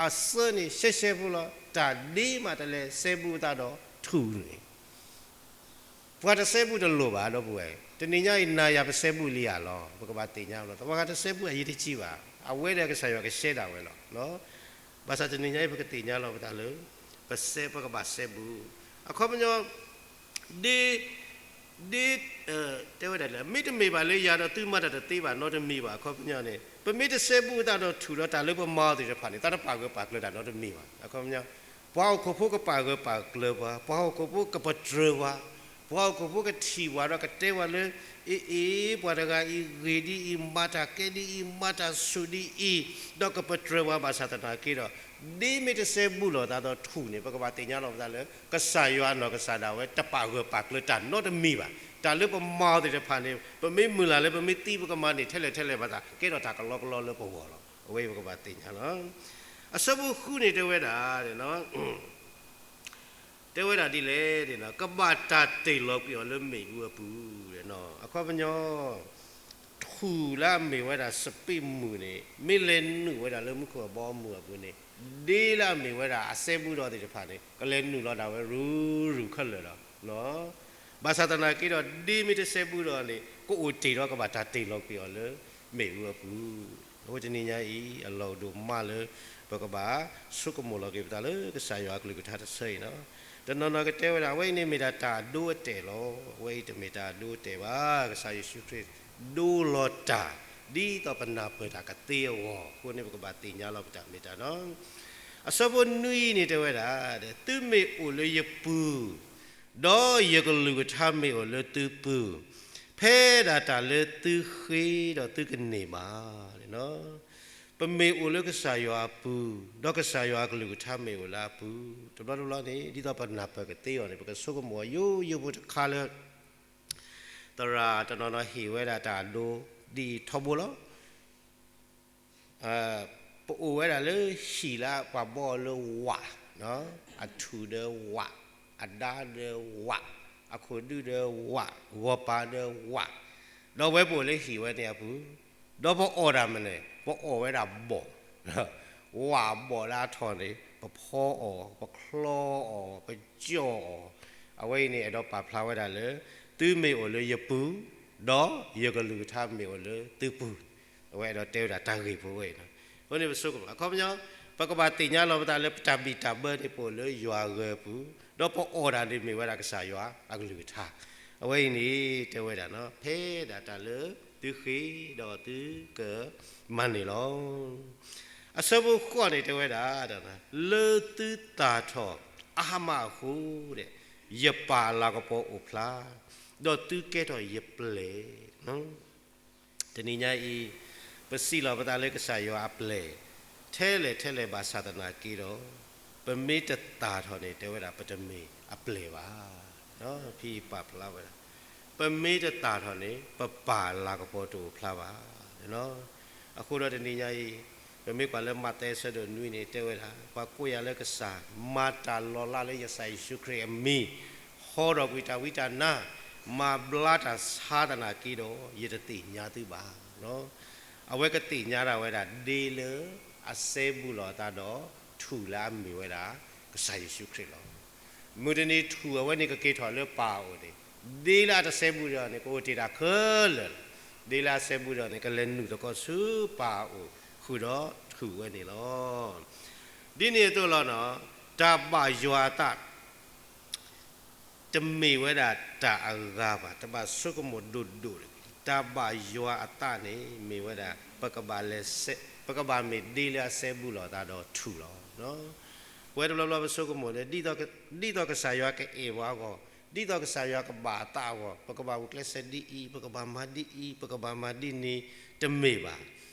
အဆၢန့ၣ် ရှဲရှဲဖိလီၤ. တၢ်ဒ့မးတလဲၤစဲဘူးအသးဒီးထူၣ်န့ၣ် ပှၤတစဲဘူးတလိၣ်ဘၣ် ဒီပုၢ်ဝဲၢ်. တနံၤညါအံၤ နၤယၤပစဲဘူးလံဧါလီၤ. ပကဘၣ်သ့ၣ်ညါလီၤ. ပှၤတစဲဘူးအယံၤတကံဘၣ်. အဝဲဒီးကစၢ်ယွၤကရှဲဒၣ်ဝဲလီၤ. ဘၣ်ဆၣ်တနံၤညါအံၤ ပကသ့ၣ်ညါလီၤပသးလၢ ပစဲ ပကဘၣ်စဲဘူး. အခီပညီ ဒ် ဒ် တဲဝဲဒၣ်လၢ မ့တမ့ၢ်ဘၣ်လၢယၤဒီးသုမၤတၢ်တသ့ဘၣ်နီတမံၤဘၣ်. အခီပညီန့ၣ် ပမ့ၢ်တစဲဘူးအသးဒီးထူၣ်ဒီး တၢ်လၢပမၤအီၤသ့ၣ်တဖၣ်န့ၣ် တၢ်တပာ်ဂၢၢ်ပာ်ကျၢၤတၢ်နီတမံၤဘၣ်. အခီပညီ ပှၤဟီၣ်ခိၣ်ဖိကပာ်ဂၢၢ်ပာ်ကျၢၤပှၤ, ပှၤဟီၣ်ခိၣ်ဖိကပတြၢၤပှၤ, ပှၤဟီၣ်ခိၣ်ဖိကထံၣ်ပှၤဒီးကတဲပှၤလၢ အ့ အ့ ပှၤတဂၤအံၤဂ့ၤဒ်အံၤ, မၤတၢ်ကဲဒ်အံၤ, မၤတၢ်ဆူၣ်ဒ်အံၤ, ဒီးကပတြၢၤပှၤ. ဘၣ်ဆၣ်သနာ်က့ဒီး ဒ်မ့ၢ်တစဲဘူးလိာ်သးဒီးထူၣ်န့ၣ် ပကဘၣ်သ့ၣ်ညါလီၤပသးလၢ ကစၢ်ယွၤအနီၢ်ကစၢ်ဒၣ်ဝဲ တပာ်ဂၢၢ်ပာ်ကျၢၤတၢ်နီတမံၤဘၣ်. တၢ်လၢပမၤအီၤသ့ၣ်တဖၣ်န့ၣ် ပမ့ၢ်မုၢ်လၢ်လၢပမ့ၢ်သံပကမၤန့ၣ် ထဲလဲၣ်ထဲလဲၣ်ဘၣ်သး ကဲထီၣ်တၢ်ကလီကလီလၢပဂီၢ်လီၤ. အဝဲအံၤပကဘၣ်သ့ၣ်ညါလီၤ. အဆၢဖိဃုန့ၣ်တဲဝဲဒၣ် တဲဝဲဒၣ်ဒ်လဲၣ်န့ၣ် ကဘၣ်တၢ်တ့ၢ်လီၤကွံာ်အီၤလၢမ့ၣ်အူအပူၤ. အခီပညီ ထူၣ်လၢအမ့ၢ်ဝဲဒၣ်စပံးမုၢ်န့ၣ် မ့ၢ်လဲၤနုာ်ဝဲဒၣ်လၢမူခိၣ်အဘီအမုၢ်အပူၤန့ၣ် ဒ်လၢအမ့ၢ်ဝဲဒၣ်အစဲဘူးဒီးသ့ၣ်တဖၣ်န့ၣ် ကလဲၤနုာ်လီၤဒၣ်ဝဲရူၤရူၤခဲလၢာ်လီၤ. ဘၣ်ဆၣ်သနာ်က့ဒီး ဒ်မ့ၢ်တစဲဘူးဒီးန့ၣ် ကအိၣ်တ့ၢ်ဒီးကဘၣ်တၢ်တ့ၢ်လီၤကွံာ်အီၤလၢမ့ၣ်အူအပူၤ. အဃိတနံၤညါအံၤ အလီၢ်ဒိၣ်မးလၢ ပကဘၣ်ဆိကမိၣ်လီၤက့ၤပသးလၢကစၢ်ယွၤအကလုၢ်ကထါတဆၢအံၤလီၤ. တနီၤနီၤကတဲဝဲဒၣ် အဝဲအံၤန့ၣ်မ့ၢ်ဒၣ်တၢ်အဒိအတဲာ်လီၤ. အဝဲအံၤတမ့ၢ်တၢ်အဒိအတဲာ်ဘၣ်. ကစၢ်ယ့ၣ်ၡူးခရံာ်ဒိလီၤတၢ် ဒ်သိးပနၢ်ပၢၢ်တၢ်ကသ့အဂီၢ်အဃိန့ၣ် ပကဘၣ်သ့ၣ်ညါလီၤပတၢ်မ့ၢ်တၢ်နီၤ. အဆၢဖိနွံန့ၣ်တဲဝဲဒၣ်, သုမ့ၢ်အိၣ်လၢယပူၤ ဒီးယကလုၢ်ကထါမ့ၢ်အိၣ်လၢသုပူၤ, ဖဲဒၣ်တၢ်လၢသုဃ့ဒီးသုကန့ၢ်ဘၣ်. ပမ့ၢ်အိၣ်လၢကစၢ်ယွၤအပူၤ, ဒီးကစၢ်ယွၤအကလုၢ်ကထါမ့ၢ်အိၣ်လၢအပူၤ, တဘျီတဘျီန့ၣ် ဒ်သိးပနၢ်ပၢၢ်ကသ့အီၤန့ၣ် ပကဆိကမိၣ်အီၤယိယိဖိတခါလၢ သရၣ်တနီၤနီၤဟ့ၣ်ဝဲဒၣ်တၢ်အဒိ ဒ်အံၤထီဘိလီၤ. ပအိၣ်ဝဲဒၣ်လၢဟံၣ်လၢပှၤဘီအီၤလၢဝး, အထူၣ်ဒီးဝး, အဒါဒီးဝး, အခိၣ်ဒုဒီးဝး, ဂီၤပၤဒီးဝး, ဒီးဝဲပအိၣ်လၢဟံၣ်ဝဲန့ၣ်အပူၤ, ဒီးပအီၣ်တၢ်မနုၤလဲၣ်, ပအီၣ်ဝဲဒၣ်ဘီၣ် ဝးဘီၣ်လၢအထီၣ်န့ၣ် ပဖီအီၤ, ပချီအီၤ, ပကၠီအီၤ, အဝဲအံၤန့ၣ် အဲၣ်ဒိးပာ်ဖျါဝဲဒၣ်လၢ သုမ့ၢ်အိၣ်လၢယပူၤ, ဒီးယကလုၢ်ကထါမ့ၢ်အိၣ်လၢသုပူၤ, အဝဲအဲၣ်ဒိးတဲဝဲဒၣ်တၢ်ဂ့ၢ်ဖိဝဲအံၤလီၤ. အဃိန့ၣ်ပဆိကမိၣ် အခီပညီ ပကဘၣ်သ့ၣ်ညါလီၤပသးလၢပတၢ်ဘံၣ်တၢ်ဘၢန့ၣ် ပအိၣ်လၢယွၤဂၢၤအပူၤ, ဒီးပအီၣ်တၢ်န့ၣ်မ့ၢ်ဝဲဒၣ်ကစၢ်ယွၤအကလုၢ်ကထါ, အဝဲအံၤန့ၣ်တဲဝဲဒၣ် ဖဲဒၣ်တၢ်လၢသုဃ့ဒီးသုက မၤန့ၢ်လီၤ. အဆၢဖိဃိးန့ၣ်တဲဝဲဒၣ်, လၢသုသၣ်ထီၣ်အါမးအဃိ, ယပၢ်အလၤကပီၤအိၣ်ဖျါ, ဒီးသုကဲထီၣ်ယပျဲၢ်. တနံၤညါအံၤ ပစံးလီၤပသးလၢကစၢ်ယွၤအပျဲၢ် ထဲလဲၣ်ထဲလဲၣ်ဘၣ်ဆၣ်သနာ်က့ဒီး, ပမ့ၢ်တသၣ်ထီၣ်န့ၣ် တဲဝဲဒၣ်ပတမ့ၢ်အပျဲၢ်ဘၣ်. ဖဲအံၤပာ်ဖျါဝဲဒၣ် ပမ့ၢ်တသၣ်ထီၣ်န့ၣ် ပပၢ်လၤကပီၤတအိၣ်ဖျါဘၣ်. အဃိဒီးတနံၤညါအံၤ ပမ့ၢ်ကွၢ်လၢမးသဲအဆၢဒိၣ်နွံန့ၣ် တဲဝဲဒၣ် ပှၤကိးယၤလၢကစၢ် မၤတၢ်လီၤလးလၢယကစၢ်ယ့ၣ်ၡူးခရံာ်အမံၤ, ဟီထီၣ်ကွံာ်တၢ်ဝံတၢ်နါ, မၤဘျါတၢ်ဆါသနာ်က့ဒီး ယတသ့ၣ်ညါသုဘၣ်. အဝဲကသ့ၣ်ညါဒၣ်ဝဲဒၣ် ဒ်လၢအစဲဘူးလိာ်အသးဒီး ထူၣ်လၢအမ့ၢ်ဝဲဒၣ် ကစၢ်ယ့ၣ်ၡူးခရံာ်လီၤ. မုၢ်တနံၤထူၣ်အဝဲန့ၣ်ကက့ၤထီၣ်လၢပၢ်အအိၣ်န့ၣ်, ဒ့လၢအတစဲဘူးဒီးန့ၣ် ကအိၣ်တ့ၢ်တၢ်ခဲလၢာ်လီၤ. ဒ့လၢအစဲဘူးဒီးန့ၣ် ကလဲၤနုာ်သကိးဆူပၢ်အအိၣ် ဃုာ်ဒီးထူၣ်ဝဲန့ၣ်လီၤ. ဒ်န့ၣ်အသိးလီၤနီၤ, တၢ်ဘၣ်ယွၤအသး တမ့ၢ်ဝဲဒၣ်တၢ်အဂၤဘၣ်, တဘၣ်ဆိကမိၣ်ဒိၣ်ဒိၣ်တဂ့ၤ. တၢ်ဘၣ်ယွၤအသးန့ၣ် မ့ၢ်ဝဲဒၣ် ပကဘၣ်လဲၤစဲ, ပကဘၣ်မ့ၢ်ဒ့လၢအစဲဘူးလိာ်သးဒီးထူၣ်လီၤ. ပဝဲတဘျီဘျီပဆိကမိၣ်န့ၣ် ဒ်သိးကစၢ်ယွၤကအဲၣ်ပှၤအဂီၢ်, ဒ်သိးကစၢ်ယွၤကဘၣ်အသးအဂီၢ် ပကဘၣ်ဂုာ်ကျဲးစၢးဒ်အံၤ, ပကဘၣ်မၤဒ်အံၤ, ပကဘၣ်မၤဒ်န့ၣ်, တမ့ၢ်ဘၣ်.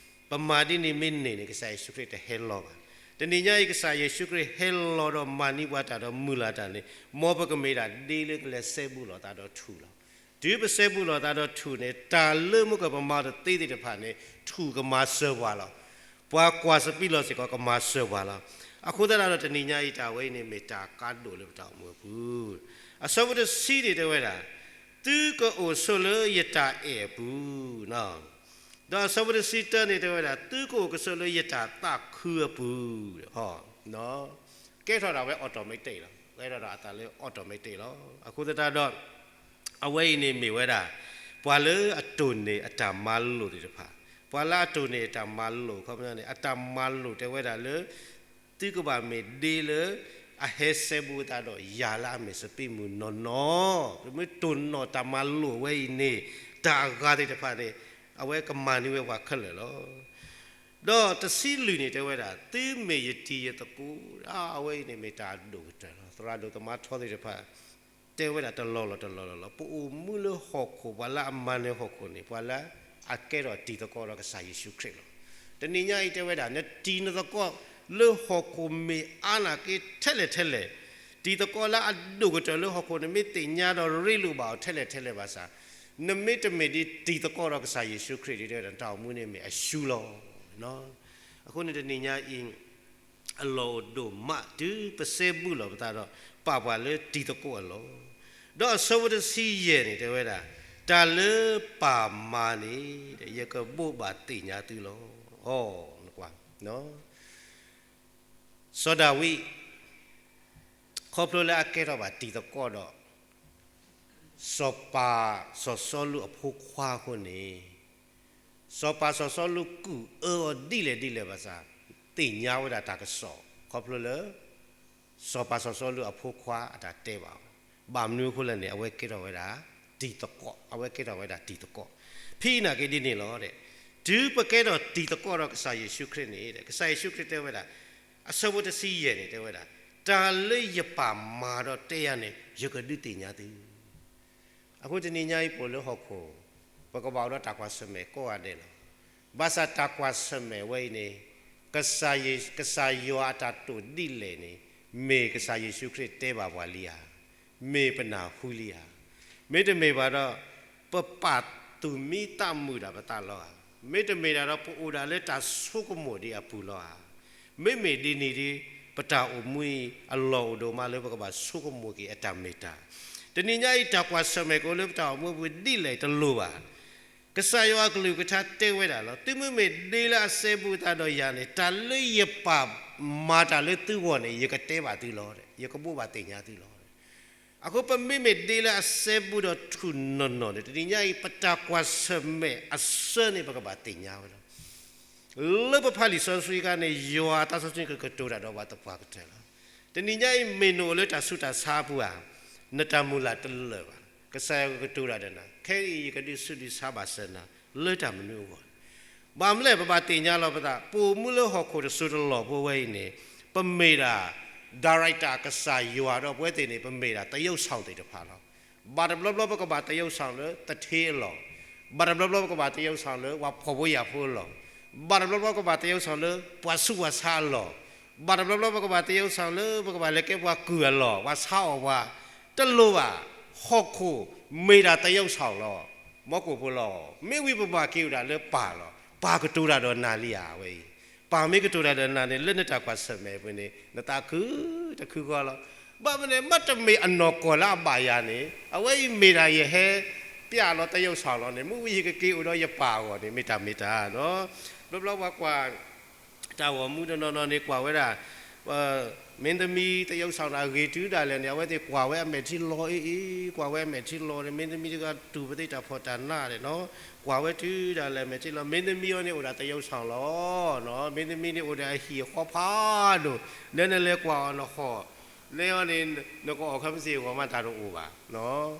ပမၤဒ်န့ၣ်မ့ၢ်န့ၢ်န့ၣ် ကစၢ်ယ့ၣ်ၡူးခရံာ်တဟဲလီၤဘၣ်. တနံၤညါအံၤ ကစၢ်ယ့ၣ်ၡူးခရံာ်ဟဲလီၤဒီးမၤန့ၢ်ပှၤတၢ်ဒီးမုၢ်လၢ်တၢ်န့ၣ် မ်ပကမ့ၢ်ဒၣ်ဒ့လၢကလဲၤစဲဘူးလိာ်သးဒီးထူၣ်လီၤ. တုၤပစဲဘူးလိာ်သးဒီးထူၣ်န့ၣ် တၢ်လၢမုၢ်ကပမၤတသ့သ့ၣ်တဖၣ်န့ၣ် ထူၣ်ကမၤစၢၤပှၤလီၤ. ပှၤကွၢ်စပံးလီၢ်စ့ၢ်ကီးကမၤစၢၤပှၤလီၤ. အဃိသတးဒီးတနံၤညါအံၤ တၢ်ဝဲအံၤန့ၣ်မ့ၢ်တၢ်ကါဒိၣ်လၢပတၢ်အိၣ်မူအပူၤ. အဆၢဖိတဆံန့ၣ်တဲဝဲဒၣ်, သုကအိၣ်ဆိးလၢယတၢ်အဲၣ်အပူၤ ဒီးအဆၢဖိတဆံတၢန့ၣ်တဲဝဲဒၣ် သုကအိၣ်ကဆိးလၢယတၢ်သးခုအပူၤ. ကဲထီၣ်ဒၣ်ဝဲ automatic လီၤ. ကဲထီၣ်ဒၣ်အသးလၢ automatic လီၤ. အဃိသတးဒီး အဝဲအံၤန့ၣ်မ့ၢ်ဝဲဒၣ် ပှၤလၢအတိၢ်န့ၢ်အတၢ်မၤလိာ်သ့ၣ်တဖၣ်, ပှၤလၢအတိၢ်န့ၢ်အတၢ်မၤလိာ်ခီပညီန့ၣ် အတၢ်မၤလိာ်တဲဝဲဒၣ်လၢ သုကဘၣ်မ့ၢ်ဒ့လၢ အဟဲစဲဘူးသးဒီးယၤလၢအမ့ၢ်စပံးမုၢ်နီၢ်နီၢ်, ပမ့ၢ်တိၢ်နီၣ်တၢ်မၤလိာ်ဝဲအံၤန့ၣ် တၢ်အဂၤသ့ၣ်တဖၣ်န့ၣ် အဝဲကမၤန့ၢ်ဝဲပှၤခဲလၢာ်လီၤ. ဒီးတဆံလွံၢ်န့ၣ်တဲဝဲဒၣ် သုမ့ၢ်ယတံၤယသကိး, အဝဲအံၤန့ၣ်မ့ၢ်တၢ်အဒိၣ်ကတၢၢ်လီၤ. သရၣ်ဒိၣ်သမါထီသ့ၣ်တဖၣ် တဲဝဲဒၣ်တလီၢ်လီၢ်တလီၢ်လီၢ်လီၤ. ပအိၣ်မူလၢဟီၣ်ခိၣ် ပှၤလၢအမၤနၢၤဟီၣ်ခိၣ်န့ၣ် ပှၤလၢအကဲထီၣ်တံၤသကိးဒီးကစၢ်ယ့ၣ်ၡူးခရံာ်လီၤ. တနံၤညါအံၤတဲဝဲဒၣ် နတံၤနသကိးလၢဟီၣ်ခိၣ်မ့ၢ်အါနာ်က့ထဲလဲၣ်ထဲလဲၣ်, တံၤသကိးလၢအဒိၣ်ကတၢၢ်လၢဟီၣ်ခိၣ်န့ၣ် မ့ၢ်သ့ၣ်ညါဒီးရ့လိာ်ဘၣ်အီၤထဲလဲၣ်ထဲလဲၣ်ဘၣ်ဆၣ်, နမ့ၢ်တမ့ၢ်ဒ်တံၤသကိးဒီးကစၢ်ယ့ၣ်ၡူးခရံာ်ဒ်တဲဝဲဒၣ် နတၢ်အိၣ်မူန့ၣ်မ့ၢ်အရှုံးလီၤ. အဃိန့ၣ်တနံၤညါအံၤ အလီၢ်အိၣ်ဒိၣ်မး တုၤပစဲဘူးလိာ်ပသးဒီး ပာ်ပှၤလၢတံၤသကိးအလီၢ်, ဒီးအဆၢဖိတဆံယဲၢ်န့ၣ်တဲဝဲဒၣ်, တၢ်လၢပၢ်မၤန့ၣ် ယကဘိးဘၣ်သ့ၣ်ညါသုလီၤ. အီ, ကွၢ်, စီၤဒၤဝံး ခီဖျိလၢအကဲထီၣ်ဘၣ်တံၤသကိးဒီး စီၤပၤစီၤစီလူးအဖိခွါအဃိန့ၣ်, စီၤပၤစီၤစီလူးကူၣ်အၢအီၤဒ်လဲၣ်ဒ်လဲၣ်ဘၣ်ဆၣ်, သ့ၣ်ညါဝဲဒၣ်တၢ်ကစီၣ် ခီဖျိလၢ စီၤပၤစီၤစီလူးအဖိခွါအတၢ်တဲဘၣ်အီၤ, ဘၣ်မနုၤအဃိလဲၣ်န့ၣ် အဝဲကဲထီၣ်ဝဲဒၣ်တံၤသကိး, အဝဲကဲထီၣ်ဝဲဒၣ်တံၤသကိး. ဖဲအံၤနာ်က့ဒ်န့ၣ်လီၤ, တုၤပကဲထီၣ်တံၤသကိးဒီးကစၢ်ယ့ၣ်ၡူးခရံာ်န့ၣ် ကစၢ်ယ့ၣ်ၡူးခရံာ်တဲဝဲဒၣ်, အဆၢဖိတဆံယဲၢ်န့ၣ်တဲဝဲဒၣ်, တၢ်လၢယပၢ်မၤဒီးတဲယၤန့ၣ် ယကဒုးသ့ၣ်ညါသု အဃိတနံၤညါအံၤ ပအိၣ်လၢဟီၣ်ခိၣ်, ပကဘၣ်အိၣ်ဒီးတၢ်ကွၢ်ဆၢၣ်မဲာ်ကိးဂၤဒဲးလီၤ. ဘၣ်ဆၣ်တၢ်ကွၢ်ဆၢၣ်မဲာ်ဝဲအံၤန့ၣ်, ကစၢ်ယွၤအတၢ်တိာ်ဒ်လဲၣ်န့ၣ်, မ့ၢ်ကစၢ်ယ့ၣ်ၡူးခရံာ်တဲဘၣ်ပှၤလံဧါ, မ့ၢ်ပနၢ်ဟူလံဧါ, မ့တမ့ၢ်ဘၣ်ဒီး ပပာ်သူၣ်မံသးမုာ်ဒၣ်ပသးလီၤဧါ, မ့တမ့ၢ်ဒၣ်ဒီး ပအိၣ်ဒၣ်လၢတၢ်ဆိကမိၣ်ဒံးအပူၤလီၤဧါ. မ့မ့ၢ်ဒ်န့ၣ်ဒီး ပတၢ်အိၣ်မူအံၤ အလီၢ်အိၣ်ဒိၣ်မးလၢပကဘၣ်ဆိကမိၣ်က့ၤအတၢ်မ့ၢ်တၢ်. တနံၤညါအံၤ တၢ်ကွၢ်ဆၢၣ်မဲာ်ကအိၣ်လၢပတၢ်အိၣ်မူအပူၤဒ်လဲၣ်တလိၣ်ဘၣ်. ကစၢ်ယွၤအကလုၢ်ကထါတဲဝဲဒၣ်လီၤ. သုမ့မ့ၢ်ဒ့လၢအစဲဘူးသးဒီးယၤန့ၣ်, တၢ်လၢယပၢ်မၤတၢ်လၢသုဂီၢ်န့ၣ် ယကတဲဘၣ်သုလီၤ, ယကဘိးဘၣ်သ့ၣ်ညါသုလီၤ. အဃိပမ့မ့ၢ်ဒ့လၢအစဲဘူးဒီးထူၣ်နီၢ်နီၢ်န့ၣ် တနံၤညါအံၤ ပတၢ်ကွၢ်ဆၢၣ်မဲာ်အဆၢန့ၣ် ပကဘၣ်သ့ၣ်ညါဝဲလီၤ. လၢပဖးလံာ်စီဆှံအခါန့ၣ် ယွၤအသးစီဆှံကကတိၤတၢ်ဒီးပှၤသပှၢ်ကတၢၢ်လီၤ. တနံၤညါအံၤ မ့ၢ်နအိၣ်လၢတၢ်ဆူးတၢ်ဆါအပူၤဧါ, နတၢ်မုၢ်လၢ်တလၢာ်ဘၣ်. ကစၢ်ယွၤကကတိၤတၢ်ဒီးနၤ, ခဲအံၤယကဒုးဆူးဒုးဆါဘၣ်စၢၤနၤ လၢတၢ်မနုၤအဂီၢ်. ဘၣ်မနုၤလဲၣ် ပဘၣ်သ့ၣ်ညါလီၤပသး, ပအိၣ်မူလၢဟီၣ်ခိၣ်တစိၤတလီၢ်ဖိဝဲအံၤန့ၣ်, ပမ့ၢ်ဒၣ် director ကစၢ်ယွၤဒီးပဝဲသ့ၣ်န့ၣ် ပမ့ၢ်ဒၣ်သရုပ်ဆောင်သ့ၣ်တဖၣ်လီၤ. ဘၣ်တဘျီဘျီပကဘၣ်သရုပ်ဆောင်လၢသထ့အလီၢ်, ဘၣ်တဘျီဘျီပကဘၣ်သရုပ်ဆောင်လၢပှၤဖှီၣ်ဖိယာ်ဖိအလီၢ်, ဘၣ်တဘျီဘျီပကဘၣ်သရုပ်ဆောင်လၢပှၤဆူးပှၤဆါအလီၢ်, ဘၣ်တဘျီဘျီပကဘၣ်သရုပ်ဆောင်လၢပကဘၣ်လဲၤကဲပှၤကုၢ်အလီၢ်, ပှၤဆါအီၣ်ပှၤ, တလိၣ်ဘၣ်. ဟီၣ်ခိၣ်မ့ၢ်ဒၣ်သရုပ်ဆောင်လီၤ. မီကိၣ်ဖိလီၤ. မ့ၢ်ဝံၤပဘၣ်က့ၤအိၣ်ဒၣ်လၢပၢ်လီၤ. ပၢ်ကတိၤတၢ်ဒီးနၤလံဧါ အဝဲအံၤ. ပၢ်မ့ၢ်ကတိၤတၢ်ဒီးနၤန့ၣ် လၢနတၢ်ကွၢ်ဆၢၣ်မဲာ်အပူၤန့ၣ် နသးခုတခုဃီလီၤ. ဘၣ်မနုၤလဲၣ် မ့တမ့ၢ်အနီၢ်ကီၢ်လၢအဘၣ်ယၤန့ၣ် အဝဲအံၤမ့ၢ်ဒၣ်ယဟဲပျဲလီၤသရုပ်ဆောင်လီၤန့ၣ် မ့ၢ်ဝံၤယကက့ၤအိၣ်ဒီးယပၢ်အဂီၢ်န့ၣ် မ့ၢ်တၢ်မ့ၢ်တၢ်လီၤ. ဘျီဘျီပှၤကွၢ် တၢ်ဂီၤမူတနီၤနီၤန့ၣ် ကွၢ်ဝဲဒၣ် မင်းသမီးသရုပ်ဆောင်တဂၤအဂ့ၤတုၤဒၣ်လဲာ်န့ၣ် အဝဲသ့ၣ်ကွၢ်ဝဲအမဲာ်ထံလီၤအ့ၣ်အ့ၣ်, ကွၢ်ဝဲအမဲာ်ထံလီၤန့ၣ် မင်းသမီးတဂၤတူၢ်ပသ့ၣ်တၢ်ဖှီၣ်တၢ်နးန့ၣ်နီၤ, ကွၢ်ဝဲတုၤဒၣ်လဲာ်အမဲာ်ထံလီၤ, မင်းသမီးအံၤန့ၣ်အိၣ်ဒီးသရုပ်ဆောင်လီၤ, မင်းသမီးန့ၣ်အိၣ်ဒီးအဟံၣ်အဃီဖးဒိၣ်, လၢနလဲၤကွၢ်အီၤနဟီၣ်, လၢအံၤန့ၣ် နကအီၣ်ခဲမုၢ်ဆ့ၣ်ဂီၤမးတၢ်တအိၣ်ဘၣ်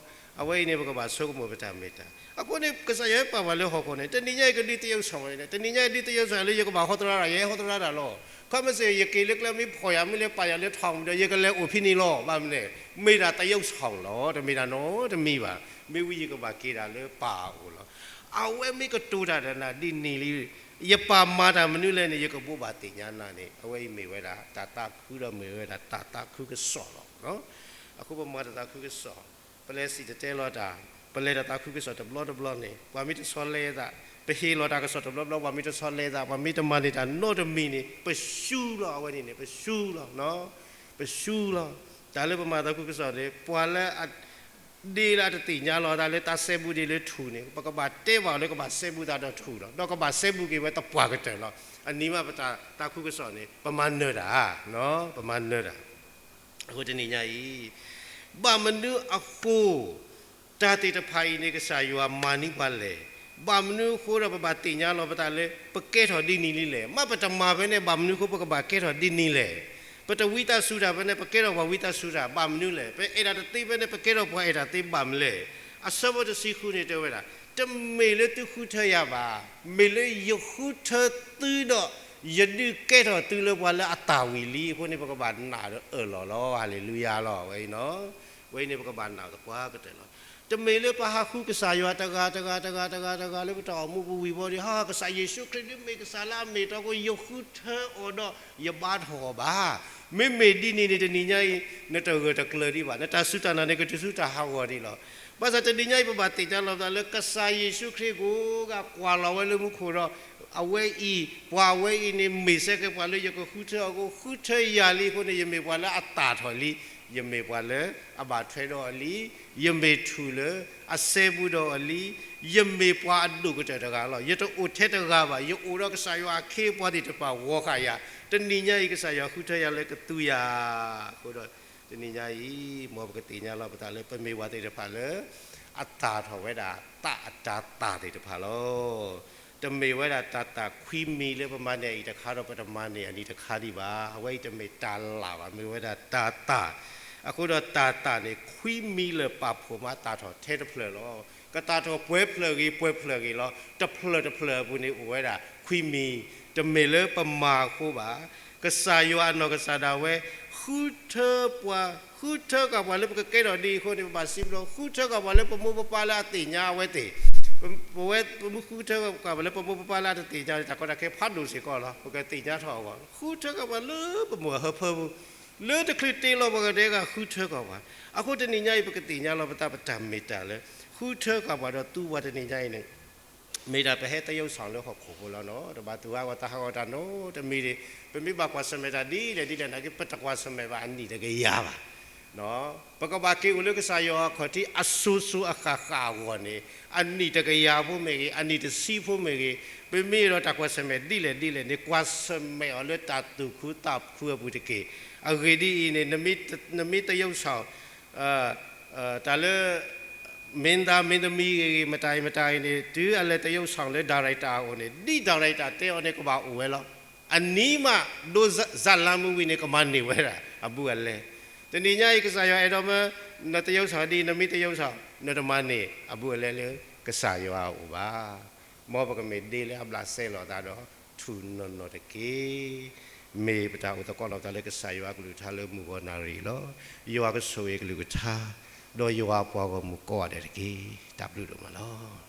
အဝဲအံၤန့ၣ် ပကဘၣ်ဆိကမိၣ်ပတၢ်မ့ၢ်တၢ်. အဃိန့ၣ် ကစၢ်ယွၤဟဲပာ်ပှၤလၢဟီၣ်ခိၣ်န့ၣ် တနံၤညါအံၤကဒုးသရုပ်ဆောင်န့ၣ် တနံၤညါအံၤဒုးသရုပ်ဆောင်လၢယကဘၣ်ဟီသရၣ်တၢ် ယဟဲဟီသရၣ်တၢ်လီၤ. ခဲမုၢ်ဆ့ၣ်ယက့ၤလၢကျဲမ့ၢ်ဖှီၣ်ယၤ မ့ၢ်လၢပာ်ယၤလၢထီၣ်မူဒီး ယကလဲၤအိၣ်ဖဲန့ၣ်လီၤ. ဘၣ်မနုၤလဲၣ် မ့ၢ်ဒၣ်သရုပ်ဆောင်လီၤ, တမ့ၢ်ဒၣ်နီတမံၤဘၣ်. မ့ၢ်ဝံၤယကဘၣ်က့ၤဒၣ်လၢပၢ်အအိၣ်လီၤ. အဝဲမ့ၢ်ကတိၤတၢ်ဒီးနၤဒ်န့ၣ်လံ ယပာ်မၤတၢ်မနုၤလဲၣ်န့ၣ် ယကဘိးဘၣ်သ့ၣ်ညါနၤန့ၣ် အဝဲအံၤမ့ၢ်ဝဲဒၣ်တၢ်သးခုဒီးမ့ၢ်ဝဲဒၣ်တၢ်သးခုကစီၣ်လီၤ. အဃိပမၤတၢ်သးခုကစီၣ်, ပလဲၤစံၣ်တဲၤတဲလီၤတၢ်, ပလဲၤတၢ်သးခုကစီၣ်တဘျီတဘျီန့ၣ် ပှၤမ့ၢ်တဆီလဲသး, ပဟ့ၣ်လီၤတၢ်ကစီၣ်တဘျီဘျီ ပှၤမ့ၢ်တဆီလဲသး, ပှၤမ့ၢ်တမၤန့ၢ်တၢ်နီတမံၤန့ၣ် ပဆူလီၤ. အဝဲန့ၣ်န့ၣ် ပဆူလီၤ, ပဆူလီၤ. တၢ်လၢပမၤသးခုကစီၣ်န့ၣ် ပှၤလၢ ဒ်လၢအတသ့ၣ်ညါလီၤသးလၢတၢ်စဲဘူးဒ်လၢထူၣ်န့ၣ် ပကဘၣ်တဲဘၣ်အီၤလၢကဘၣ်စဲဘူးသးဒီးထူၣ်လီၤ. ဒီးကဘၣ်စဲဘူးက့ၤဝဲသပှၢ်ကတၢၢ်လီၤ. အနံၤမးပတၢ်သးခုကစီၣ်န့ၣ် ပမၤနၢၤတၢ်, ပမၤနၢၤတၢ်. အဃိတနံၤညါအံၤ ဘၣ်မနုၤအဃိ တၢ်သ့ၣ်တဖၣ်အံၤန့ၣ် ကစၢ်ယွၤမၤန့ၢ်ပှၤလဲၣ်. ဘၣ်မနုၤအဃိဒီးပဘၣ်သ့ၣ်ညါလီၤပသးလၢ ပကဲထီၣ်ဒ်န့ၣ်လံလဲၣ်. မ့ၢ်ပတမၤဖဲန့ၣ် ဘၣ်မနုၤအဃိပကဘၣ်ကဲထီၣ်ဒ်န့ၣ်လဲၣ်. ပတဝံသးစူၤတၢ်ဖဲန့ၣ် ပကဲထီၣ်ပှၤဝံသးစူၤတၢ်ဘၣ်မနုၤလဲၣ်. ပအဲၣ်တၢ်တသ့ဖဲန့ၣ် ပကဲထီၣ်ပှၤအဲၣ်တၢ်သ့ဘၣ်မနုၤလဲၣ်. အဆၢဖိတဆံဃုန့ၣ်တဲဝဲဒၣ်, တမ့ၢ်လၢသုဃုထၢယၤဘၣ်, မ့ၢ်လၢယဃုထၢသုဒီး ယဒုးကဲထီၣ်သုလၢပှၤလၢအသၣ်ဝံၤလံ. အဃိန့ၣ် ပကဘၣ်နာ်ဒီးအၢၣ်လီၤလီၤ. ဟၤလ့လူယၤလီၤ. အဝဲအံၤနီၤ ဝဲအံၤန့ၣ် ပကဘၣ်နာ်သပှၢ်ကတၢၢ်လီၤ. တမ့ၢ်လၢပဟးဃုကစၢ်ယွၤတဂၤတဂၤတဂၤတဂၤတဂၤလၢပတၢ်အိၣ်မူပူၤဝံၤဘီဒီး ဟါ ကစၢ်ယ့ၣ်ၡူးခရံာ်ဒုးမ့ၢ်ကစၢ်လၢအမ့ၢ်တီအဃိ ယဃုထၢအီၤဒီးယဘါထီၣ်အီၤဘၣ်. မ့မ့ၢ်ဒ်န့ၣ်န့ၣ် တနံၤညါအံၤ နတဂၢၢ်တကျၢၤဒံးဘၣ်. နတၢ်စူၢ်တၢ်နာ်န့ၣ် ကတုၤဆူတၢ်ဟးဂီၤဒံးလီၤ. ဘၣ်ဆၣ်တနံၤညါအံၤ ပဘၣ်သ့ၣ်ညါလီၤပသးလၢ ကစၢ်ယ့ၣ်ၡူးခရံာ်ကိးဂၤ ကွၢ်လီၤဝဲလၢမူခိၣ်ဒီး အဝဲအံၤ ပှၤအဝဲအံၤန့ၣ် မ့ၢ်စ့ၢ်ကီးပှၤလၢယကဃုထၢအီၤအဃိ ဃုထၢယၤလံအဃိန့ၣ် ယမ့ၢ်ပှၤလၢအသၣ်ထီၣ်လံ, ယမ့ၢ်ပှၤလၢအဘၣ်ထွဲဒီးအီၤလံ, ယမ့ၢ်ထူၣ်လၢအစဲဘူးဒီးအီၤလံ, ယမ့ၢ်ပှၤအဒိၣ်ကတၢၢ်တဂၤလီၤ. ယတအိၣ်ထဲတဂၤဘၣ်, ယအိၣ်ဒီးကစၢ်ယွၤအခ့အပှၤသ့ၣ်တဖၣ်ဂီၤဃာ်ယၤ, တနံၤညါအံၤ ကစၢ်ယွၤဃုထၢယၤလၢကသူယၤ, အဃိဒီး တနံၤညါအံၤ မ်ပကသ့ၣ်ညါလီၤပသးလၢ ပမ့ၢ်ပှၤသ့ၣ်တဖၣ်လၢ အသၣ်ထီၣ်ဝဲဒၣ် သးအတၤသၣ်သ့ၣ်တဖၣ်လီၤ. တမ့ၢ်ဝဲဒၣ်တၤသၣ်ခွံမံၤလၢပမၤန့ၢ်အအံၤတခါဒီး ပတမၤန့ၢ်အနံၤတခါဒံးဘၣ်. အဝဲအံၤတမ့ၢ်တၤလၣ်ဘၣ်, မ့ၢ်ဝဲဒၣ်တၤသၣ်. အဃိဒီးတၤသၣ်န့ၣ် ခွံမံၤလၢာ်ပာ်ဖှိၣ်မးသၣ်ထီၣ်ထဲတဖျၢၣ်လီၤ. ကသၣ်ထီၣ်ပှဲၤဖျၢၣ်ဂ့ၤ ပှဲၤဖျၢၣ်ဂ့ၤလီၤ. တဖျၢၣ်တဖျၢၣ်အပူၤန့ၣ်အိၣ်ဝဲဒၣ်ခွံမံၤ, တမ့ၢ်လၢပမၤအဃိဘၣ်. ကစၢ်ယွၤအနီၢ်ကစၢ်ဒၣ်ဝဲ ဃုထၢပှၤ, ဃုထၢဃာ်ပှၤလၢပကကဲထီၣ်ဒ်အံၤအဃိန့ၣ် ပဘၣ်စံးဘျုး, ဃုထၢဃာ်ပှၤလၢပမိၢ်ပပၢ်လၢအသ့ၣ်ညါအဝဲသ့ၣ်, ပဝဲ ပမ့ၢ်ဃုထၢဃာ်ပှၤလၢပမိၢ်ပပၢ်လၢအတသ့ၣ်ညါန့ၣ် တၢ်ကီတၢ်ခဲဖးဒိၣ်စ့ၢ်ကီးလီၤ. ပကသ့ၣ်ညါထီၣ်အဂီၢ် ဃုထၢဃာ်ပှၤလၢပမိၢ်အဟၢဖၢပူၤ, လၢတချုးတ့လီၤပှၤကဒဲက ဃုထၢဃာ်ပှၤ. အဃိတနံၤညါအံၤ ပကသ့ၣ်ညါလီၤပသးပတၢ်မ့ၢ်တၢ်လၢ ဃုထၢဃာ်ပှၤဒီးသူပှၤတနံၤညါအံၤန့ၣ် မ့ၢ်ဒၣ်ပဟဲသရုပ်ဆောင်လၢဟီၣ်ခိၣ်ဖိလီၤနီၤ. တဘၣ်သူၣ်ဟးဂီၤသးဟးဂီၤတၢ်နီတမံၤဒံး, ပမ့ၢ်ဘၣ်ကွၢ်ဆၢၣ်မဲာ်တၢ်ဒ်လဲၣ်ဒ်လဲၣ်နာ်က့ ပတကွၢ်ဆၢၣ်မဲာ်ဘၣ်အနံၣ်တကယၤဘၣ်. ပကဘၣ်က့ၤအိၣ်လၢကစၢ်ယွၤအခီၣ်ထံးအစိၤစိၤအဃၣ်ဃၣ်အဂီၢ်န့ၣ် အနံၣ်တကယၤဖိမ့ၢ်ဂ့ၤ, အနံၣ်တဆံဖိမ့ၢ်ဂ့ၤ, ပမ့ၢ်အဲၣ်ဒိးတၢ်ကွၢ်ဆၢၣ်မဲာ်ဒ်လဲၣ်ဒ်လဲၣ်န့ၣ် ကွၢ်ဆၢၣ်မဲာ်အီၤလၢတၢ်သူၣ်ခုသးခုအပူၤတက့ၢ်. အဂ့ၢ်ဒ်အံၤန့ၣ် နမ့ၢ်သရုပ်ဆောင် တၢ်လၢ မင်းသားမင်းသမီးဂ့ၤဂ့ၤ မတၤဂ့ၤမတၤဂ့ၤန့ၣ် တုၤအလဲၤသရုပ်ဆောင်လၢ director အအိၣ်န့ၣ် ဒ် director တဲအီၤန့ၣ် ကဘၣ်အိၣ်ဝဲလီၤ. အနံၤမး ဒိးဇာတ်လမ်း မ့ၢ်ဝံၤန့ၣ် ကမၤန့ၢ်ဝဲဒၣ်အဘူးအလဲ. တနံၤညါအံၤ ကစၢ်ယွၤအဲၣ်ဒိးမၢ နသရုပ်ဆောင်ဒ် နမ့ၢ်သရုပ်ဆောင် နတမၤန့ၢ်အဘူးအလဲလၢကစၢ်ယွၤအအိၣ်ဘၣ်. မ်ပကမ့ၢ်ဒ့လၢအဘျးစဲလီၤသးဒီး ထူၣ်နီၢ်နီၢ်တက့ၢ်. မ့ၢ်ပတၢ်အိၣ်သကိးလီၤပသးလၢကစၢ်ယွၤအကလုၢ်ကထါလၢမုၢ်ဂီၤနၣ်ရံၣ်လီၤ. ယွၤကဆိၣ်ဂ့ၤအကလုၢ်ကထါ ဒီးယွၤအပှၤဂီၢ်မုၢ်ကိးဂၤဒဲးတက့ၢ်. တၢ်ဘျုးဒိၣ်မးလီၤ.